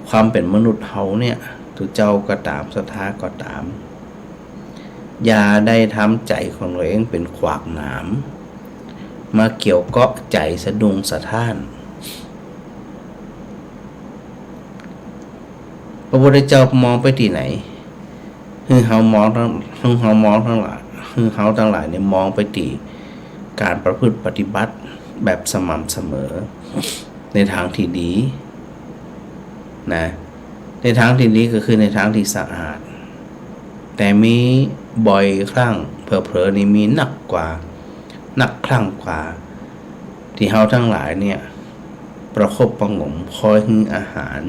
ความเป๋นมนุษย์เฮาเนี่ย ตุ๊เจ้าก็ต๋าม ศรัทธาก็ต๋าม อย่าได้ทำใจ๋ของตัวเองเป๋นขวากหนาม มาเกี่ยวเกาะใจ๋สะดุ้งสะท้าน พระพุทธเจ้ามองไปตี้ไหน หื้อเฮามองตัง หื้อเฮามองตังหลาย หื้อเฮาตังหลายเนี่ยมองไปตี้ก๋านประพฤติปฏิบัติแบบสม่ำเสมอ ในทางตี้ดี นะ ในทางตี้ดีก็คือในทางตี้สะอาด แต่มีบ่อยครั้ง เผลอๆ นี่มีนักกว่า นักครั้งกว่า ตี้เฮาตังหลายเนี่ย ประคบประหงม คอยหื้ออาหาร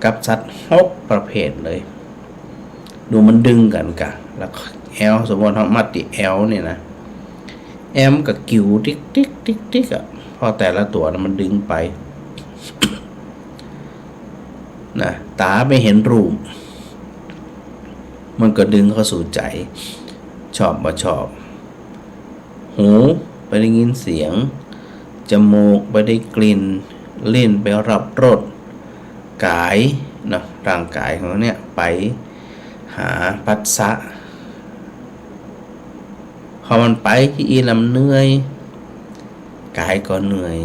กับสัตว์หกประเภทเลย ดูมันดึงกั๋นก่ะ แล้วแอว สมมุติเฮามัดตี้แอวเนี่ยนะ แอวมันก็กิ่วติ๊กๆๆๆ อะ เพราะแต่ละตั๋วน่ะมันดึงไป นะ ต๋าไปหันรูป มันก็ดึงเข้าสู่ใจ๋ ชอบบ่ชอบ หูไปได้ยินเสียง จมูกไปได้กลิ่น ลิ้นไปรับรส ก๋ายเนาะ ร่างก๋ายของเนี่ยไปหาผัสสะ พอมันไปตี้อี้แล้วมันเหนื่อย ก๋ายก็เหนื่อย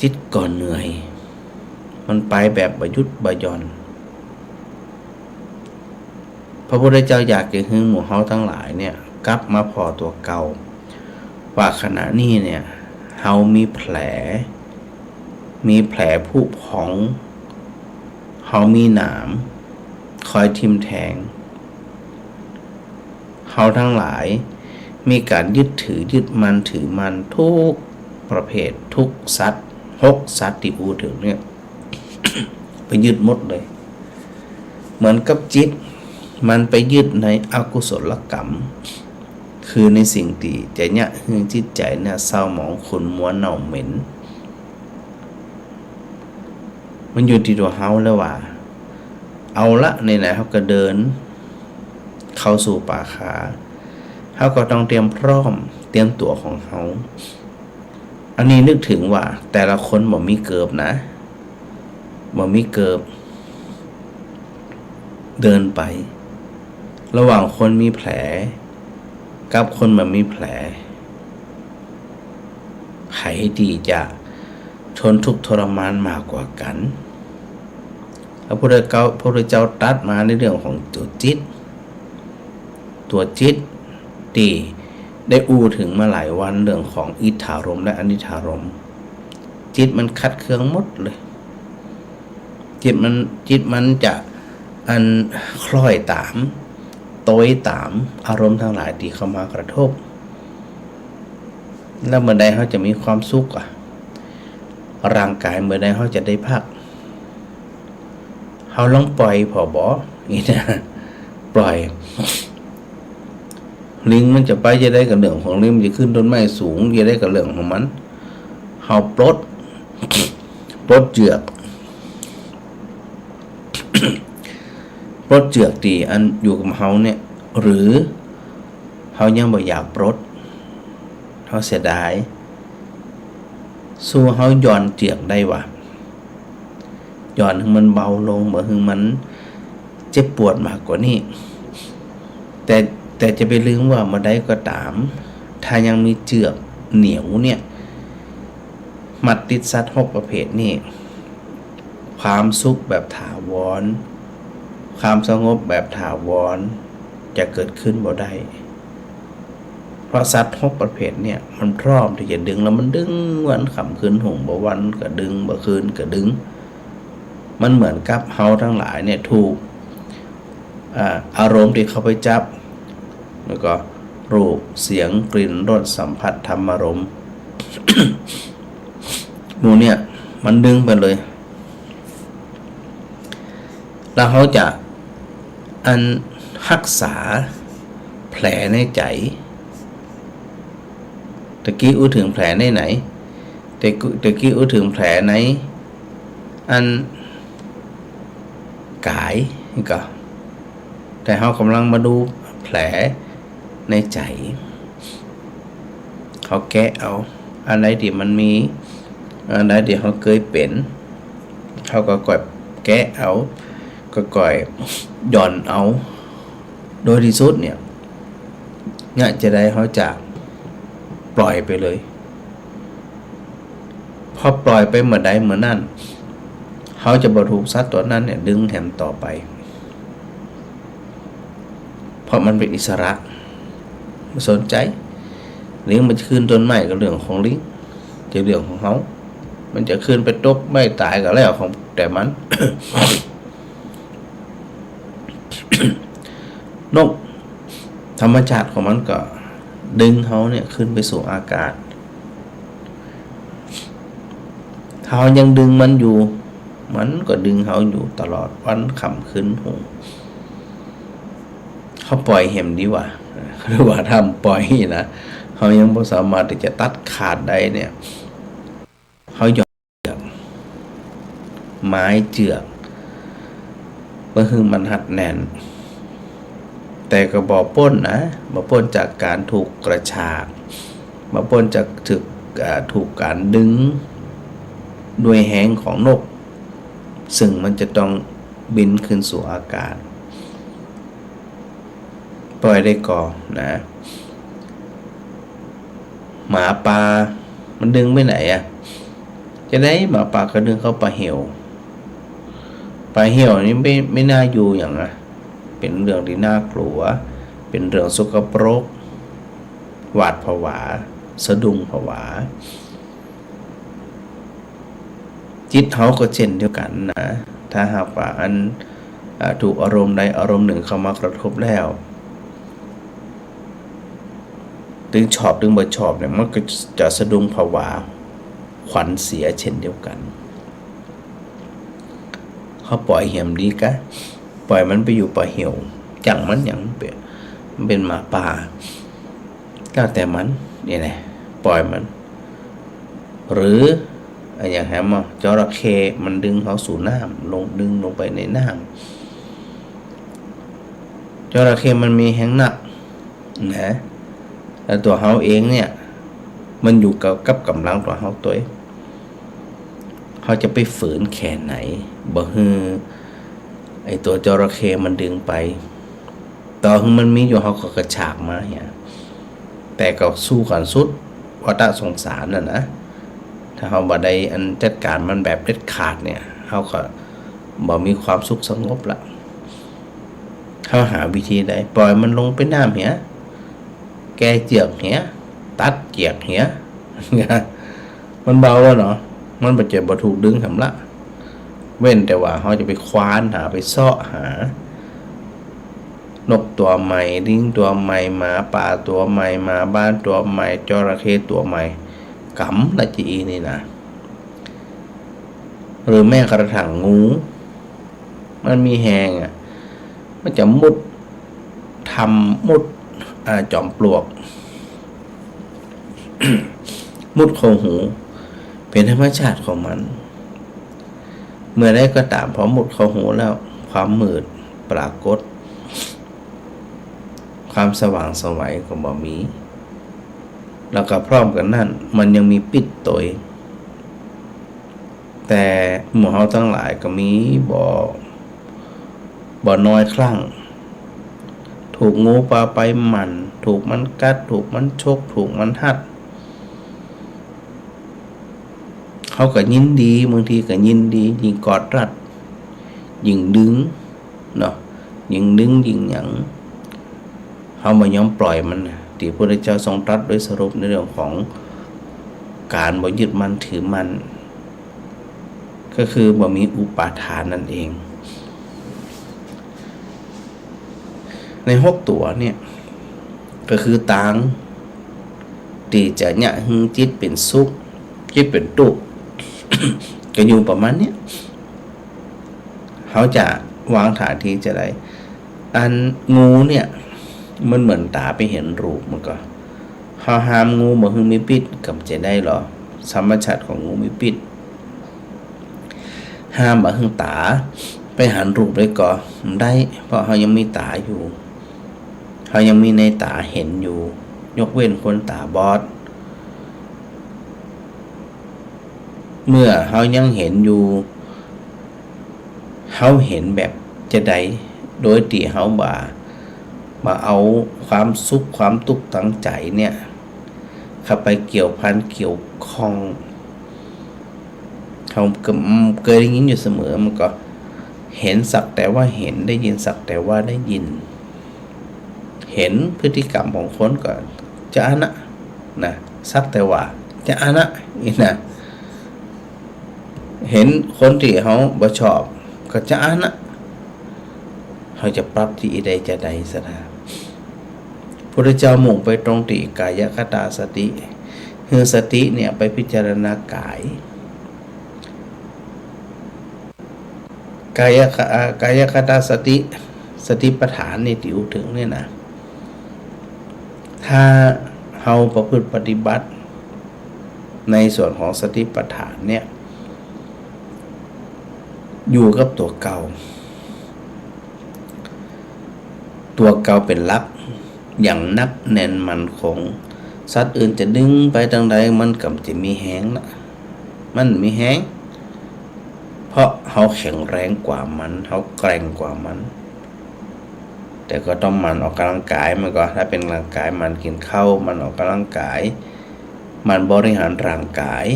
จิตก็เหนื่อย มันไปแบบบ่หยุดบ่หย่อน พระพุทธเจ้าอยากจะหื้อหมู่เฮาตังหลายเนี่ย กลับมาผ่อตั๋วเก่า ว่าขณะนี้เนี่ย เฮามีแผล มีแผลผุพอง เฮามีหนาม คอยทิ่มแทง เฮาตังหลาย มีก๋านยึดถือ ยึดมั่นถือมั่น ทุกประเภท ทุกสัตว์ หกสัตว์ตี้อู้เถิงเนี่ย ไปยึดหมดเลย เหมือนกับจิต มันไปยึดในอกุศลกรรม คือในสิ่งตี้จะเยียะหื้อจิตใจ๋เนี่ยเศร้าหมองขุ่นมัวเน่าเหม็น มันอยู่ตี้ตั๋วเฮาแล้วว่า เอาละ ไหนๆ เฮาก็เดินเข้าสู่ป่าคา เฮาก็ต้องเตรียมพร้อม เตรียมตั๋วของเฮา อันนี้นึกเถิงว่าแต่ละคนบ่มีเกิบนะ บ่มีเกิบ เดินไป ระหว่างคนมีแผล กับคนบ่มีแผล ใผตี้จะทนทุกข์ทรมานมากกว่ากั๋น พระพุทธเจ้า พระพุทธเจ้าตรัสมาในเรื่องของตั๋วจิต ตั๋วจิตตี้ได้อู้เถิงมาหลายวัน เรื่องของอิทธารมณ์และอนิทธารมณ์ จิตมันขัดเคืองหมดเลย จิตมัน จิตมันจะอันคล้อยต๋าม โตยต๋ามอารมณ์ตังหลายตี้เข้ามากระทบ แล้วเมื่อใดเฮาจะมีความสุขอะ ร่างก๋ายเมื่อใดเฮาจะได้พัก เฮาลองปล่อยผ่อบ่ นี่นะ ปล่อย ลิงมันจะไปจะใดก็เรื่องของลิง มันจะขึ้นต้นไม้สูงจะใดก็เรื่องของมัน เฮาปลด ปลดเจือก ปลดเจือกตี้อันอยู่กับเฮาเนี่ย หรือเฮายังบ่อยากปลด เฮาเสียดาย สู้เฮาหย่อนเจือกได้วะ หย่อนหื้อมันเบาลง บ่หื้อมันเจ็บปวดมากกว่านี้ แต่ แต่จะไปลืมว่าเมื่อใดก็ต๋าม ถ้ายังมีเจือกเหนี่ยวเนี่ย มัดติดสัตว์หกประเภทนี่ ความสุขแบบถาวร ความสงบแบบถาวร จะเกิดขึ้นบ่ได้ เพราะสัตว์หกประเภทเนี่ย มันพร้อมตี้จะดึง แล้วมันดึงวันค่ำคืนฮุ่ง บ่วันก็ดึง บ่คืนก็ดึง มันเหมือนกับเฮาตังหลายเนี่ยถูก อ่า อารมณ์ตี้เข้าไปจับ แล้วก็รูป เสียง กลิ่น รส สัมผัส ธรรมารมณ์ หมู่เนี่ยมันดึงไปเลย แล้วเฮาจะอันฮักษาแผลในใจ๋ ตะกี้อู้เถิงแผลในไหน ตะกี้ ตะกี้อู้เถิงแผลในอันก๋ายนี่ก่อ แต่เฮากำลังมาดูแผลในใจ๋ เฮาแกะเอา อันใดตี้มันมี อันใดตี้เฮาเกยเป๋น เฮาก็ก่อยแกะเอา ก็ก่อยหย่อนเอา โดยตี้สุดเนี่ย เนี่ยจะใดเฮาจะปล่อยไปเลย พอปล่อยไปเมื่อใดเมื่อนั้น เฮาจะบ่ถูกสัตว์ตั๋วนั้นเนี่ยดึงแหมต่อไป เพราะมันเป๋นอิสระ บ่สนใจ๋ ลิงมันจะขึ้นต้นไม้ก็เรื่องของลิง จะเรื่องของเฮา มันจะขึ้นไปตกไม้ต๋ายก็แล้วของแต่มัน นก ธรรมชาติของมันก็ดึงเฮาเนี่ยขึ้นไปสู่อากาศ ถ้าเฮายังดึงมันอยู่ มันก็ดึงเฮาอยู่ตลอดวันค่ำคืนฮุ่ง เฮาปล่อยแหมดีกว่า หรือว่าถ้าบ่ปล่อยนะ เฮายังบ่สามารถตี้จะตัดขาดได้เนี่ย เฮาหย่อนเจือก หมายเจือก บ่หื้อมันฮัดแน่น แต่ก็บ่ป๊นนะ บ่ป๊นจากก๋านถูกกระชาก บ่ป๊นจากถูก อ่า ถูกก๋านดึงด้วยแฮงของนก ซึ่งมันจะต้องบินขึ้นสู่อากาศ ปล่อยได้ก่อนะ หมาป่ามันดึงไปไหนอะ จะใด๋หมาป่าก็ดึงเข้าป่าเหี่ยว ป่าเหี่ยวนี่ไม่ ไม่น่าอยู่หยังนะ เป๋นเรื่องตี้น่ากลัว เป๋นเรื่องสกปรก หวาดผวา สะดุ้งผวา จิตเฮาก็เช่นเดียวกั๋นนะ ถ้าหากว่าอัน อ่า ถูกอารมณ์ใดอารมณ์หนึ่งเข้ามากระทบแล้ว ตึงชอบตึงบ่ชอบเนี่ย มันก็จะสะดุ้งผวา ขวัญเสียเช่นเดียวกั๋น เฮาปล่อยแหมดีกะ ปล่อยมันไปอยู่ป่าเหี่ยว จั่งมันหยัง มันเป๋น มันเป๋นหมาป่า แล้วแต่มัน นี่แหละ ปล่อยมัน หรืออะหยังแหมอะ จระเข้มันดึงเฮาสู่น้ำ ลง ดึงลงไปในน้ำ จระเข้มันมีแฮงนักนะ แล้วตั๋วเฮาเองเนี่ย มันอยู่กับ กับก๋ำลังตั๋วเฮาตวย เฮาจะไปฝืนแค่ไหน บ่หื้อไอ้ตั๋วจระเข้มันดึงไป ต่อหื้อมันมีอยู่ เฮาก็กระชากมาเนี่ย แต่ก็สู้กั๋นสุดวัฏสงสารน่ะนะ ถ้าเฮาบ่ได้อันจัดก๋านมันแบบเด็ดขาดเนี่ย เฮาก็บ่มีความสุขสงบละ เฮาหาวิธีใด ปล่อยมันลงไปน้ำเหีย แก่เจือกเหีย ตัดเจือกเหีย มันเบาแล้วเนาะ มันบ่ใจ้บ่ถูกดึงหำละ เว้นแต่ว่าเฮาจะไปควานหา ไปเซาะหา นกตั๋วใหม่ ลิงตั๋วใหม่ หมาป่าตั๋วใหม่ หมาบ้านตั๋วใหม่ จระเข้ตั๋วใหม่ กำละจะอี้นี่นะ หรือแม้กระทั่งงู มันมีแฮงอะ มันจะมุดถ้ำ มุด อ่า จอมปลวก มุดเข้าหู เป๋นธรรมชาติของมัน เมื่อใดก็ต๋าม พอมุดเข้าหูแล้ว ความมืดปรากฏ ความสว่างไสวก็บ่มี แล้วก็พร้อมกั๋นนั้น มันยังมีปิ๊ษโตย แต่หมู่เฮาตังหลายก็มีบ่ บ่น้อยครั้ง ถูกงูปาไปหมั่น ถูกมันกัด ถูกมันฉก ถูกมันฮัด เฮาก็ยินดี บางทีก็ยินดี ยิ่งกอดรัด ยิ่งดึง เนาะ ยิ่งดึง ยิ่งหยัง เฮาบ่ยอมปล่อยมันนะ ตี้พระพุทธเจ้าทรงตรัสโดยสรุปในเรื่องของก๋านบ่ยึดมั่นถือมั่น ก็คือบ่มีอุปาทานนั่นเอง ในหกตั๋วเนี่ย ก็คือตางตี้จะเยียะหื้อจิตเป๋นสุข จิตเป๋นตุ๊กข์ ก็อยู่ประมาณเนี้ย เฮาจะวางท่าทีจะใด อันงูเนี่ย มันเหมือนต๋าไปหันรูปมันก่อ เฮาห้ามงูบ่หื้อมีปิ๊ษ ก็บ่ใจ้ได้หรอ ธรรมชาติของงูมีปิ๊ษ ห้ามบ่หื้อต๋าไปหันรูปได้ก่อ บ่ได้ เพราะเฮายังมีต๋าอยู่ เฮายังมีในต๋าหันอยู่ ยกเว้นคนต๋าบอด เมื่อเฮายังหันอยู่ เฮาหันแบบจะใด โดยตี้เฮาบ่ บ่เอาความสุขความตุ๊กข์ตางใจ๋เนี่ย เข้าไปเกี่ยวพันเกี่ยวข้อง เฮาก็ เกยได้ยินอยู่เสมอ มันก็หันสักแต่ว่าหัน ได้ยินสักแต่ว่าได้ยิน หันพฤติกรรมของคนก็จะอั้นนะ นะ สักแต่ว่าจะอั้นนะ นี่นะ หันคนตี้เฮาบ่ชอบก็จะอั้นนะ เฮาจะปรับตี้ใดจะใดซะนะ พุทธเจ้ามุ่งไปตรงตี้กายคตาสติ คือสติเนี่ยไปพิจารณากาย กายค- อ่า กายคตาสติ สติปัฏฐานนี่ตี้อู้เถิงเนี่ยนะ ถ้าเฮาประพฤติปฏิบัติในส่วนของสติปัฏฐานเนี่ย อยู่กับตั๋วเก่า ตั๋วเก่าเป๋นหลัก อย่างนักแน่นมั่นคง สัตว์อื่นจะดึงไปตางใด มันก็บ่จะมีแฮงนะ มันบ่มีแฮง เพราะเฮาแข็งแรงกว่ามัน เฮาแกร่งกว่ามัน แต่ก็ต้องหมั่นออกกำลังกายมันก่อ ถ้าเป๋นร่างกาย หมั่นกิ๋นข้าว หมั่นออกกำลังกาย หมั่นบริหารร่างกาย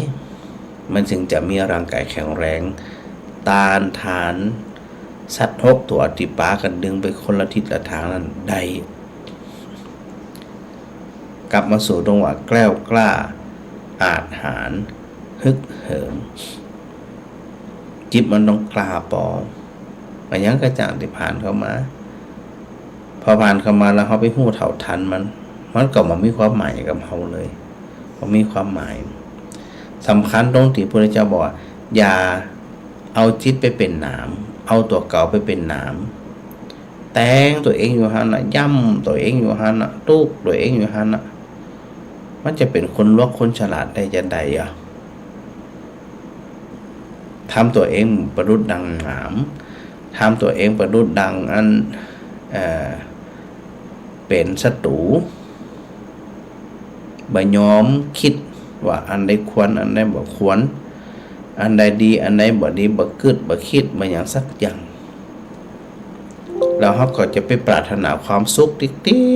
มันจึงจะมีร่างกายแข็งแรง ต้านทานสัตว์หกตั๋วตี้ปากั๋นดึงไปคนละทิศละตางนั้นได้ กลับมาสู่ตรงว่าแกล้วกล้า อาจหาญ ฮึกเหิม จิตมันต้องกล้าปอ อะหยังก็จ้างตี้ผ่านเข้ามา พอผ่านเข้ามาแล้วเฮาไปฮู้เท่าทันมัน มันก็บ่มีความหมายกับเฮาเลย บ่มีความหมาย สำคัญตรงตี้พระพุทธเจ้าบอกว่า อย่าเอาจิตไปเป๋นหนาม เอาตั๋วเก่าไปเป๋นหนาม แตงตั๋วเองอยู่หั้นน่ะ ย่ำตั๋วเองอยู่หั้นน่ะ ตุ๊กตั๋วเองอยู่หั้นน่ะ มันจะเป๋นคนหลวกคนฉลาดได้จะใดอะ ทำตั๋วเองประดุจดังหนาม ทำตั๋วเองประดุจดังอัน เอ่อ เป๋นศัตรู๋ บ่ยอมกึ๊ดว่าอันใดควร อันใดบ่ควร อันใดดี อันใดบ่ดี บ่กึ๊ด บ่กึ๊ด บ่หยังสักอย่าง แล้วเฮาก็จะไปปรารถนาความสุขติ๊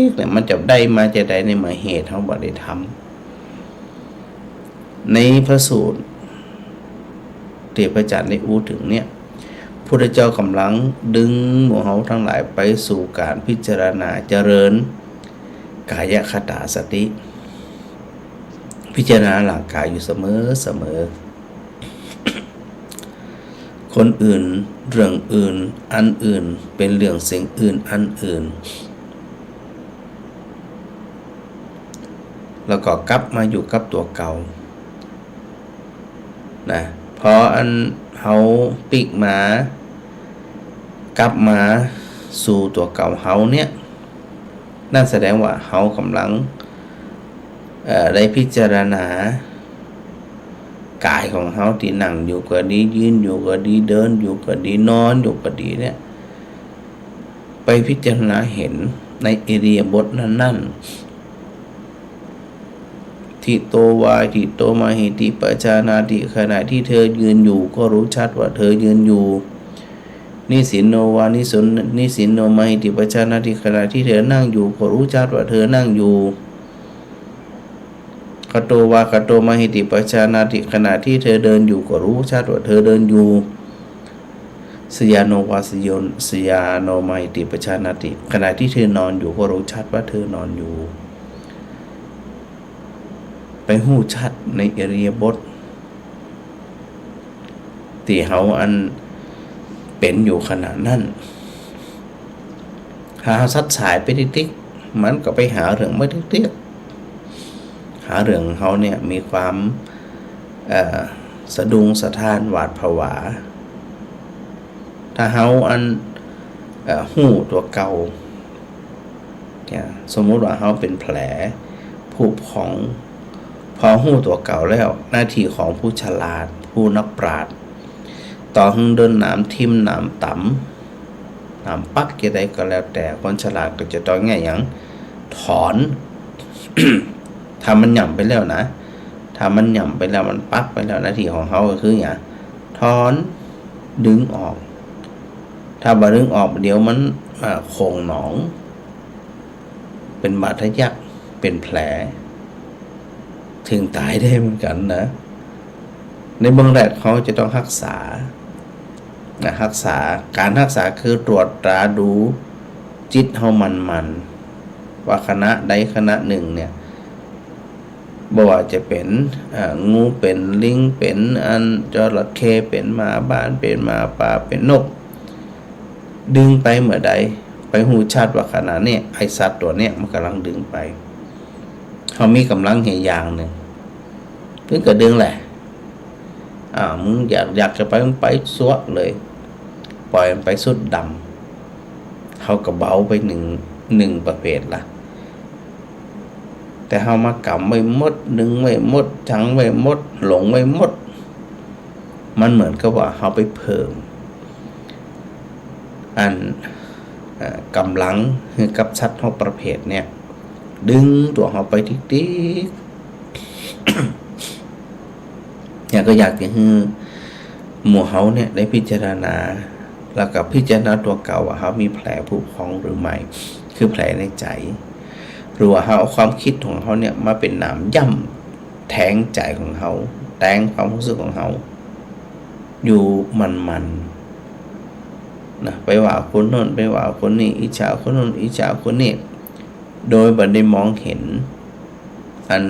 กๆ เนี่ย มันจะได้มาจาใด ในเมื่อเหตุเฮาบ่ได้ทำ ในพระสูตรตี้พระอาจารย์ได้อู้เถิงเนี่ย พุทธเจ้าก่ำลังดึงหมู่เฮาตังหลายไปสู่ก๋านพิจารณาเจริญกายคตาสติ พิจารณาร่างก๋ายอยู่เสมอๆ คนอื่น เรื่องอื่น อันอื่น เป๋นเรื่องสิ่งอื่น อันอื่น แล้วก็กลับมาอยู่กับตั๋วเก่า นะ พออันเฮาปิ๊กมา กลับมาสู่ตั๋วเก่าเฮาเนี่ย นั่นแสดงว่าเฮาก่ำลัง เอ่อ ได้พิจารณาก๋ายของเฮาตี้นั่งอยู่ก็ดี ยืนอยู่ก็ดี เดินอยู่ก็ดี นอนอยู่ก็ดีเนี่ย ไปพิจารณาเห็นในอิริยาบถนั้นๆ ทิโตวา ทิโตมหิติปจานาติ ขณะตี้เธอยืนอยู่ก็รู้ชัดว่าเธอยืนอยู่ นิสินโนวา นิสุน นิสินโนมหิติปจานาติ ขณะตี้เธอนั่งอยู่ก็รู้ชัดว่าเธอนั่งอยู่ คโตวา คโตมหิติปจานาติ ขณะตี้เธอเดินอยู่ก็รู้ชัดว่าเธอเดินอยู่ สยาโนวา สยน สยาโนมหิติปจานาติ ขณะตี้เธอนอนอยู่ก็รู้ชัดว่าเธอนอนอยู่ ไปฮู้ชัดในอิริยาบถตี้เฮาอันเป๋นอยู่ขณะนั้น ถ้าเฮาสัดสายไปติ๊กๆ มันก็ไปหาเรื่องมาติ๊กๆ หาเรื่องเฮาเนี่ยมีความ เอ่อ สะดุ้งสะท้านหวาดผวา ถ้าเฮาอัน เอ่อ ฮู้ตั๋วเก่า เนี่ย สมมุติว่าเฮาเป๋นแผลผุพอง พอฮู้ตั๋วเก่าแล้ว หน้าตี้ของผู้ฉลาด ผู้นักปราชญ์ ต่อหึงโดนหนามทิ่ม หนามต๋ำ หนามปักจาใดก็แล้วแต่ คนฉลาดก็จะต้องเยียะหยัง ถอน ถ้ามันหย่ำไปแล้วนะ ถ้ามันหย่ำไปแล้ว มันปักไปแล้ว หน้าตี้ของเฮาก็คือหยัง ถอน ดึงออก ถ้าบ่ดึงออก เดี๋ยวมัน อ่า โข่งหนอง เป๋นบาดทะยัก เป๋นแผล เถิงต๋ายได้เหมือนกั๋นนะ ในเบื้องแรกเฮาจะต้องฮักษา นะ ฮักษา ก๋านฮักษาคือตรวจตราดูจิตเฮาหมั่นๆ ว่าขณะใดขณะนึ่งเนี่ย บ่ว่าจะเป๋น อ่า งู เป๋นลิง เป๋นอันจระเข้ เป๋นหมาบ้าน เป๋นหมาป่า เป๋นนก ดึงไปเมื่อใด ไปฮู้ชัดว่าขณะนี้ไอ้สัตว์ตั๋วเนี้ยมันก่ำลังดึงไป เฮามีก่ำลังเหียอย่างนึ่ง เปิ้นก็ดึงแหละ อ่า มึงอยาก อยากจะไป มึงไปซัวเลย ปล่อยมันไปสุดดำ เฮาก็เบาไปนึ่ง นึ่งประเภทละ แต่เฮามากำไว้หมด ดึงไว้หมด จังไว้หมด หลงไว้หมด มันเหมือนกับว่าเฮาไปเพิ่ม อัน เอ่อ ก่ำลังหื้อกับสัตว์หกประเภทเนี่ย ดึงตั๋วเฮาไปติ๊กๆ เนี่ยก็อยากจะหื้อหมู่เฮาเนี่ยได้พิจารณา แล้วก็พิจารณาตั๋วเก่าว่าเฮามีแผลผุพองหรือไม่ คือแผลในใจ๋ หรือว่าเฮาเอาความกึ๊ดของเฮาเนี่ยมาเป๋นหนามย่ำแตงใจ๋ของเฮา แตงความฮู้สึกของเฮา อยู่หมั่นๆ นะ ไปว่าคนโน้น ไปว่าคนนี้ อิจฉาคนโน้น อิจฉาคนนี้ โดยบ่ได้มองเห็นอัน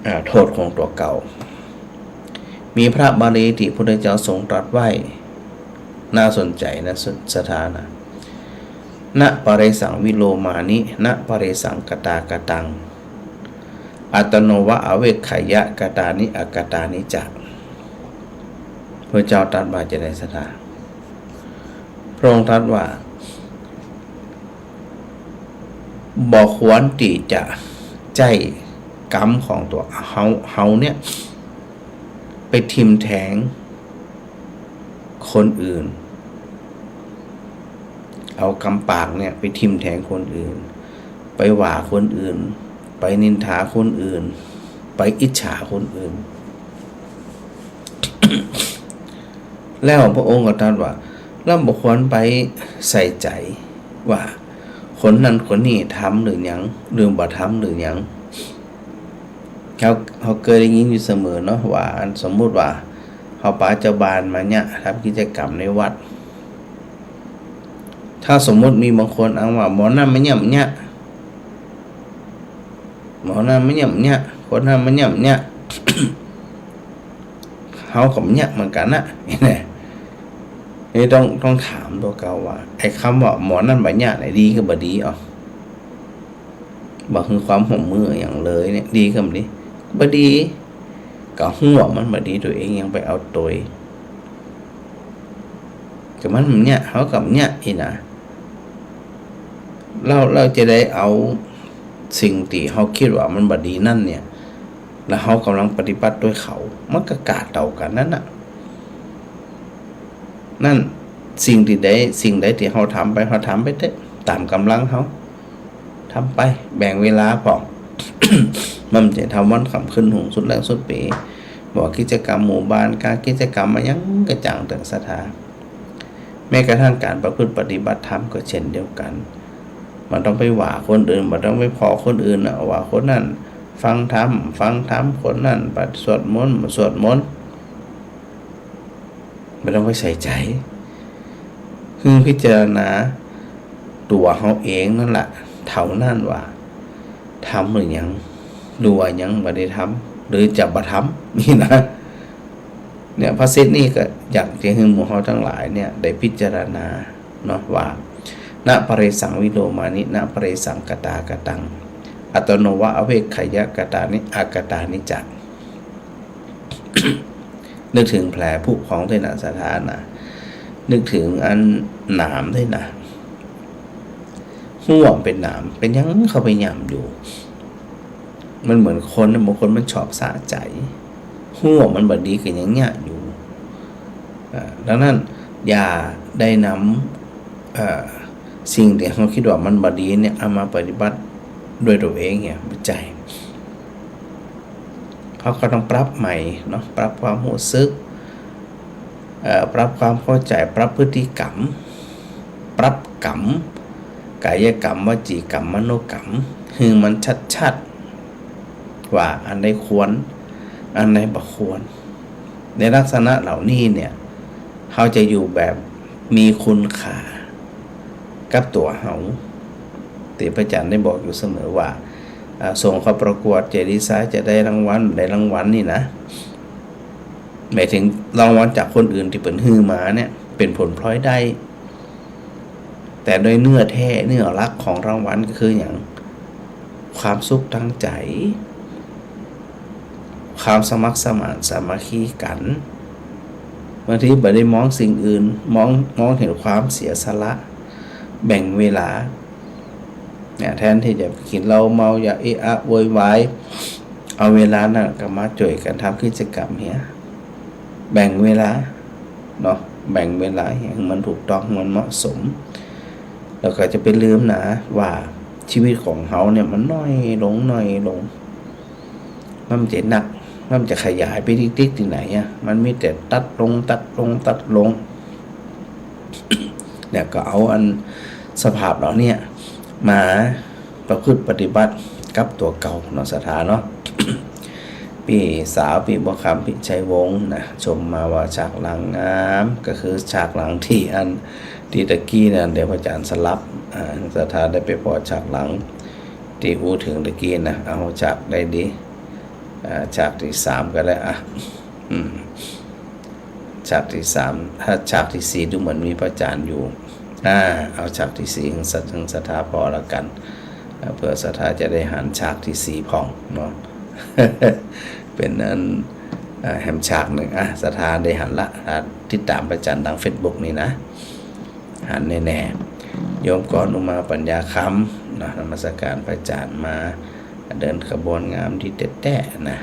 อ่า โต้ษของตั๋วเก่า มีพระบาลีตี้พุทธเจ้าทรงตรัสไว้ น่าสนใจ๋นะ ศรัทธานะ นะปะเรสังวิโลมานิ นะปะเรสังกตากตัง อัตโนวะอเวกขยะ กตานิ อกตานิจะ พระเจ้าตรัสว่าจาใดศรัทธา พระองค์ตรัสว่า บ่ควรตี้จะใจ๊ก๋รรมของตั๋วเฮา เฮาเนี่ย ไปทิ่มแทง คนอื่น เอาก๋รรมปากเนี่ยไปทิ่มแทงคนอื่น ไปว่าคนอื่น ไปนินทาคนอื่น ไปอิจฉาคนอื่น แล้วพระองค์ก็ตรัสว่า เราบ่ควรไปใส่ใจ๋ ว่าคนนั้นคนนี้ทำหรือยัง หรือบ่ทำหรือยัง เฮา เฮาเกยได้ยินอยู่เสมอเนาะ ว่าอันสมมุติว่าเฮาปาเจ้าบ้านมาเยียะทำกิจกรรมในวัด ถ้าสมมุติมีบางคนอ้างว่า หมอนั้นบ่เยียะ บ่เยียะ หมอนั้นบ่เยียะ บ่เยียะ คนนั้นบ่เยียะ บ่เยียะ เฮาก็บ่เยียะเหมือนกั๋นนะ นี่ต้อง ต้องถามตั๋วเก่าว่า ไอ้กำว่า หมอนั้นบ่เยียะ เนี่ย ดีกับบ่ดี อ๋อ บ่หื้อความร่วมมือหยังเลยเนี่ย ดีกับบ่ดี บ่ดี ก็ฮู้ว่ามันบ่ดี ตั๋วเองยังไปเอาตวย ก็มันบ่เยียะ เฮาก็บ่เยียะอี้นะ แล้ว แล้วจะได้เอาสิ่งตี้เฮากึ๊ดว่ามันบ่ดีนั้นเนี่ย แล้วเฮากำลังปฏิบัติตวยเขา มันก็ก๋าเต้ากั๋นนั้นน่ะ นั้นสิ่งตี้ใด สิ่งใดตี้เฮาทำไป เฮาทำไปเต๊อะ ต๋ามก๋ำลังเฮา ทำไป แบ่งเวลาพ่อง มันจะทำวันค่ำคืนฮุง สุดแล้งสุดปี๋ บ่ว่ากิจกรรมหมู่บ้าน ก๋านกิจกรรมอะหยังก็จ่างเถอะศรัทธา แม้กระทั่งก๋านประพฤติปฏิบัติธรรมก็เช่นเดียวกั๋น บ่ต้องไปว่าคนอื่น บ่ต้องไปผ่อคนอื่นนะ ว่าคนนั้นฟังธรรม ฟังธรรม คนนั้นปะ สวดมนต์ สวดมนต์ บ่ต้องไปใส่ใจ๋ คือพิจารณาตั๋วเฮาเองนั่นแหละ เต้านั้นว่า ทำหรือยัง หรือว่ายังบ่ได้ทำ หรือจะบ่ทำ นี่นะ เนี่ย พระสิทธิ์นี่ก็อยากจะหื้อหมู่เฮาตังหลายเนี่ย ได้พิจารณาเนาะว่า นะ ปะเรสัง วิโลมานิ นะ ปะเรสัง กะตากะตัง อัตโนวะ อเวกขยะ กะตานิ อะกะตานิจะ นึกเถิงแผลผุพองตวยนะศรัทธานะ นึกเถิงอันหนามตวยนะ ฮู้ว่ามันเป๋นหนาม เป๋นหยังเข้าไปหย่ำอยู่ มันเหมือนคนนะ บางคนมันชอบสะใจ๋ ฮู้ว่ามันบ่ดีก็ยังเยียะอยู่ อ่า ดังนั้นอย่าได้นำ เอ่อ สิ่งตี้เฮากึ๊ดว่ามันบ่ดีเนี่ย เอามาปฏิบัติตวยตั๋วเองเนี่ย บ่ใจ้ เฮาก็ต้องปรับใหม่เนาะ ปรับความฮู้สึก เอ่อ ปรับความเข้าใจ๋ ปรับพฤติกรรม ปรับกรรม กายกรรม วจีกรรม มโนกรรม หื้อมันชัดๆ ว่าอันใดควร อันใดบ่ควร ในลักษณะเหล่านี้เนี่ย เฮาจะอยู่แบบมีคุณค่ากับตั๋วเฮา ตี้พระอาจ๋ารย์ได้บอกอยู่เสมอว่า อ่า ส่งเข้าประกวด เจดีย์ทรายจะได้รางวัล ได้รางวัลนี่นะ หมายถึงรางวัลจากคนอื่นตี้เปิ้นหื้อมาเนี่ย เป๋นผลพลอยได้ แต่โดยเนื้อแท้ เนื้อหลักของรางวัลก็คือหยัง ความสุขตางใจ๋ ความสมัครสมานสามัคคีกั๋น บางทีบ่ได้มองสิ่งอื่น มอง มองเถิงความเสียสละ แบ่งเวลา เนี่ย แทนตี้จะไปกิ๋นเหล้าเมา อย่าเอะอะโวยวาย เอาเวลานั้นก็มาจ้วยกั๋นทำกิจกรรมเหีย แบ่งเวลาเนาะ แบ่งเวลาหื้อมันถูกต้อง มันเหมาะสม แล้วก็จะไปลืมนะว่าชีวิตของเฮาเนี่ยมันน้อยลง น้อยลง มันจะนัก มันจะขยายไปติ๊กๆ ตี้ไหนอะ มันมีแต่ตัดลง ตัดลง ตัดลง เนี่ย ก็เอาอันสภาพเหล่าเนี้ยมาประพฤติปฏิบัติกับตั๋วเก่าเนาะ ศรัทธาเนาะ ปี้สาว ปี้บัวคำ พิชัยวงศ์นะ ชมมาว่าฉากหลังงาม ก็คือฉากหลังตี้อัน ตี้ตะกี้นั้น เดี๋ยวพระอาจ๋ารย์สลับ อ่า ศรัทธาได้ไปผ่อฉากหลัง ตี้อู้เถิงตะกี้นะ เอาฉากใดดี อ่า ฉากตี้สามก็ได้ อ่ะ อืม ฉากตี้สาม ถ้าฉากตี้สี่ดูเหมือนมีพระอาจ๋ารย์อยู่ อ่า เอาฉากตี้สี่หื้อศรัท หื้อศรัทธาผ่อละกั๋น อ่า เปื้อศรัทธาจะได้หันฉากตี้สี่พ่องเนาะ เป๋นอัน อ่า แหมฉากนึ่ง อ่ะ ศรัทธาได้หันละ อ่า ติดต๋ามพระอาจ๋ารย์ตางเฟซบุ๊กนี่นะ หันแน่ๆ โยมกรอุมาปัญญาคำนะ นมัสการพระอาจ๋ารย์มา เดินขบวนงามดีแต๊ๆ นะ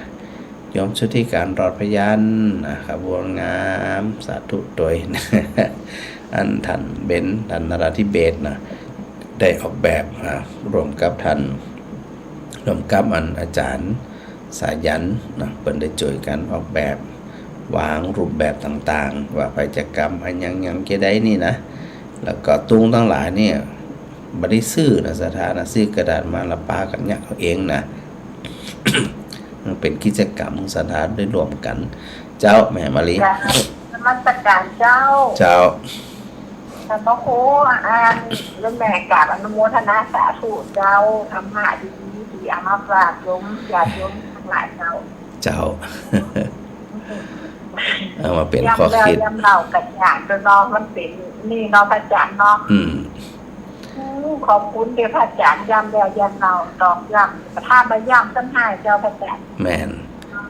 โยมสุทธิการรอดพยัญชนะ ขบวนงาม สาธุตวย อันท่านเบน ท่านนราธิเบศรนะ ได้ออกแบบ อ่า ร่วมกับท่าน ร่วมกับอันอาจ๋ารย์สายัณนะ เปิ้นได้จ้วยกั๋นออกแบบ วางรูปแบบต่างๆ ว่าใผจะกำอันหยังๆ จะได้นี่นะ แล้วก็ตุงตังหลายเนี่ย บ่ได้ซื้อนะศรัทธานะ ซื้อกระดาษมาละปากั๋นเยียะเอาเองนะ มันเป๋นกิจกรรมของศรัทธาได้ร่วมกั๋น เจ้า แม่มาลี กราบนมัสการเจ้า เจ้า ท่านพระครู อัน โยมแม่กราบอนุโมทนาสาธุเจ้า ธรรมะดีๆ ตี้เอามาฝากโยม ญาติโยมตังหลายเจ้า เจ้า เอามาเป๋นข้อคิด ย้ำแล้วย้ำเล่ากั๋นอย่างเดียวเนาะ มันเป๋นนี่เนาะพระอาจ๋ารย์เนาะ อืม อืม ขอบคุณเด้อพระอาจ๋ารย์ ย้ำแล้วย้ำเล่า ตอกย้ำ ถ้าบ่ย้ำซ้ำหายเจ้าพระอาจ๋ารย์ แม่น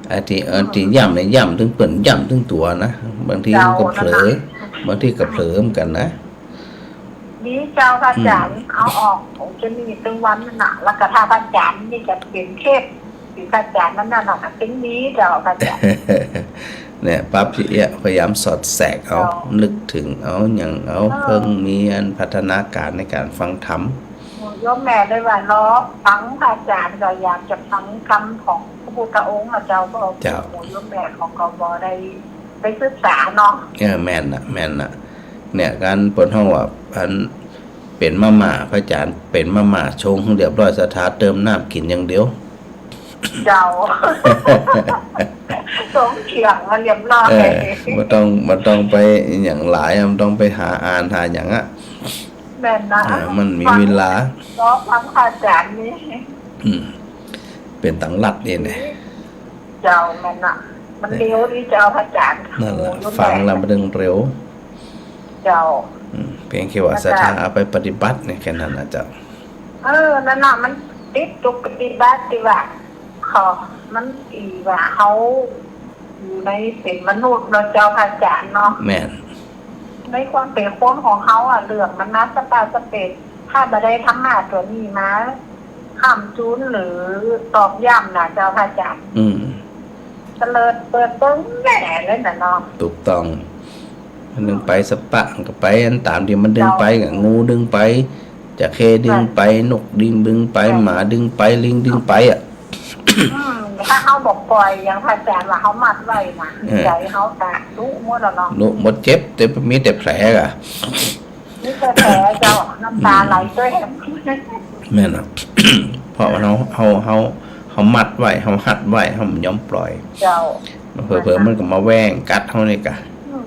ไอ้ตี้ ไอ้ตี้ย้ำเนี่ยย้ำตึงเปิ้น ย้ำตึงตั๋วนะ บางทีมันก็เผลอ เจ้า นั่นน่ะ บางทีก็เผลอเหมือนกั๋นนะ ดีเจ้าพระอาจ๋ารย์ อืม เอาออก ผมจะมีตึงวันนั่นน่ะ แล้วก็ถ้าพระอาจ๋ารย์นี่จะเป๋นเทพ ตี้พระอาจ๋ารย์นั่นน่ะ ตึงมีเจ้าพระอาจ๋ารย์ เนี่ย ปั๊บเยียะ พยายามสอดแทรกเอา เจ้า นึกเถิงเอา หยังเอา เออ เพิ่งมีอันพัฒนาการในก๋านฟังธรรม โอ้ โยมแม่เลยว่าเนาะ ฟังพระอาจ๋ารย์ก็อยากจะฟังกำของพระพุทธองค์อะเจ้า ก็ เจ้า โอ้ โยมแม่เขาก็บ่ได้ไปศึกษาเนาะ เออ แม่นน่ะ แม่นน่ะ เนี่ย ก๋านเปิ้นฮ้องว่า อัน เป๋นมาม่า พระอาจ๋ารย์ เป๋นมาม่า ชงเรียบร้อย ศรัทธาเติมน้ำกิ๋นอย่างเดียว เจ้า ชงเคียงมาเรียบร้อย เออ บ่ต้อง บ่ต้องไปหยังหลาย บ่ต้องไปหาอ่านหาหยังอะ แม่นนะ เออ มันมีเวลา ฟัง เนาะ ฟังพระอาจ๋ารย์นี่ อืม เป๋นตังลัดนี่นะ เจ้า แม่นนะ มันเร็วดีเจ้าพระอาจ๋ารย์ นั่นแหละ โอ้ โยมแม่ ฟังแล้วมันเร็ว เจ้า อืม เพียงแค่ว่า แล้วก็ ศรัทธาเอาไปปฏิบัติเนี่ย แค่นั้นนะเจ้า เออ นั่นน่ะ มันติดตรงปฏิบัติตี้ว่า ขอ มันตี้ว่าเฮาอยู่ในเป๋นมนุษย์เนาะเจ้าพระอาจ๋ารย์เนาะ แม่น ในความเป๋นคนของเฮาอะ เรื่องมันนะ สะปะสะเปะ ถ้าบ่ได้ธรรมะตั๋วนี้มา ค้ำจุนหรือตอกย้ำนะเจ้าพระอาจ๋ารย์ อืม เตลิดเปิดเปิ้งแหน่เลยน่ะเนาะ ถูกต้อง มันดึงไปสะปะ มันก็ไปอันต๋ามตี้มันดึงไป เจ้า ก็งูดึงไป จระเข้ดึงไป นกดึง ดึงไป เจ้า หมาดึงไป ลิงดึงไปอะ อืม ถ้าเฮาบ่ปล่อย อย่างพระอาจ๋ารย์ว่าเฮามัดไว้น่ะ เออ ใจ๋เฮาก็ลุหมดแล้วเนาะ ลุหมด เจ็บ แต่มีแต่แผลอะ มีแต่แผลเจ้า น้ำต๋าไหลแจ้ง แม่นน่ะ เพราะว่าเฮา เฮา เฮา เฮามัดไว้ เฮาฮัดไว้ เฮาบ่ยอมปล่อย เจ้า เผลอๆ มันก็มาแหว่งกัดเฮานี่กะ อืม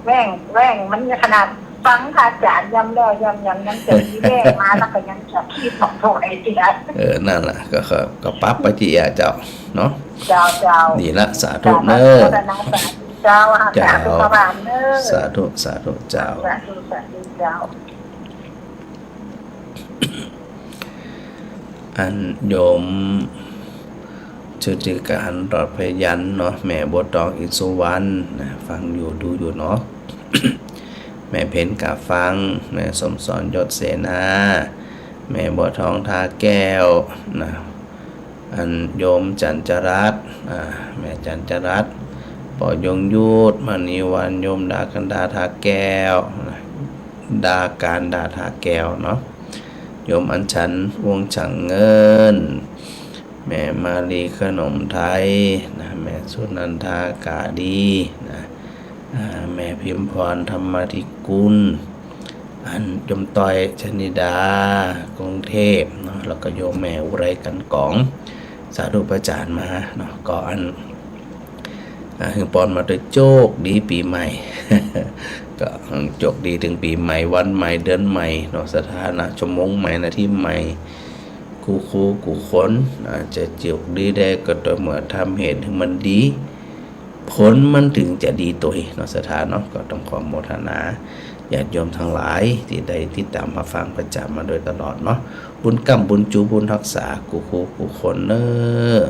แหว่ง แหว่ง มันขนาดฟังพระอาจ๋ารย์ย้ำแล้วย้ำยัง ยังจะมีแหว่งมา แล้วก็ยังจะคิดของตัวเองอีกนะ เออ นั่นแหละ ก็ ก็ ก็ปรับไปตี้อะเจ้า เนาะ เจ้า เจ้า นี่ละ สาธุเน้อ สาธุ สาธุเจ้า เจ้า สาธุพระบาทเน้อ สาธุ สาธุเจ้า สาธุ สาธุเจ้า อันโยมชุติการหลอดพยัญชนะเนาะ แม่บัวตอง อินทร์สุวรรณ นะ ฟังอยู่ดูอยู่เนาะ แม่เพ็ญกาฟัง แม่สมสอน ยศเสนา แม่บัวทอง ท่าแก้ว นะ อันโยมจันจรัตน์ อ่า แม่จันจรัตน์ ป้อยงยุทธ มณีวัน โยมดากันดา ท่าแก้ว นะ ดาการดา ท่าแก้วเนาะ โยมอัญชัน วงศ์ฉังเงิน แม่มาลี ขนมไทย นะ แม่สุนันทา กาดี นะ อ่า แม่พิมพร ธรรมาธิกุล อันโยมต้อย ชนิดา กรุงเทพฯ เนาะ แล้วก็โยมแม่อุไร กันกอง สาธุพระอาจ๋ารย์มาเนาะ ก็อัน อ่า หื้อปอนมาโดยโจคดีปี๋ใหม่ ก็โจคดีเถิงปี๋ใหม่ วันใหม่ เดือนใหม่เนาะ ศรัทธานะ ชั่วโมงใหม่ นาทีใหม่ กู้ กู้ กู้คน อ่า จะโจคดีได้ก็ต่อเมื่อทำเหตุหื้อมันดี ผลมันเถิงจะดีตวยเนาะ ศรัทธาเนาะ ก็ต้องขอโมทนาญาติโยมตังหลายตี้ได้ติดต๋ามฮับฟังประจ๋ำมาโดยตลอดเนาะ บุญก๊ำบุญจูบุญฮักษากู้ กู้ กู้คนเน้อ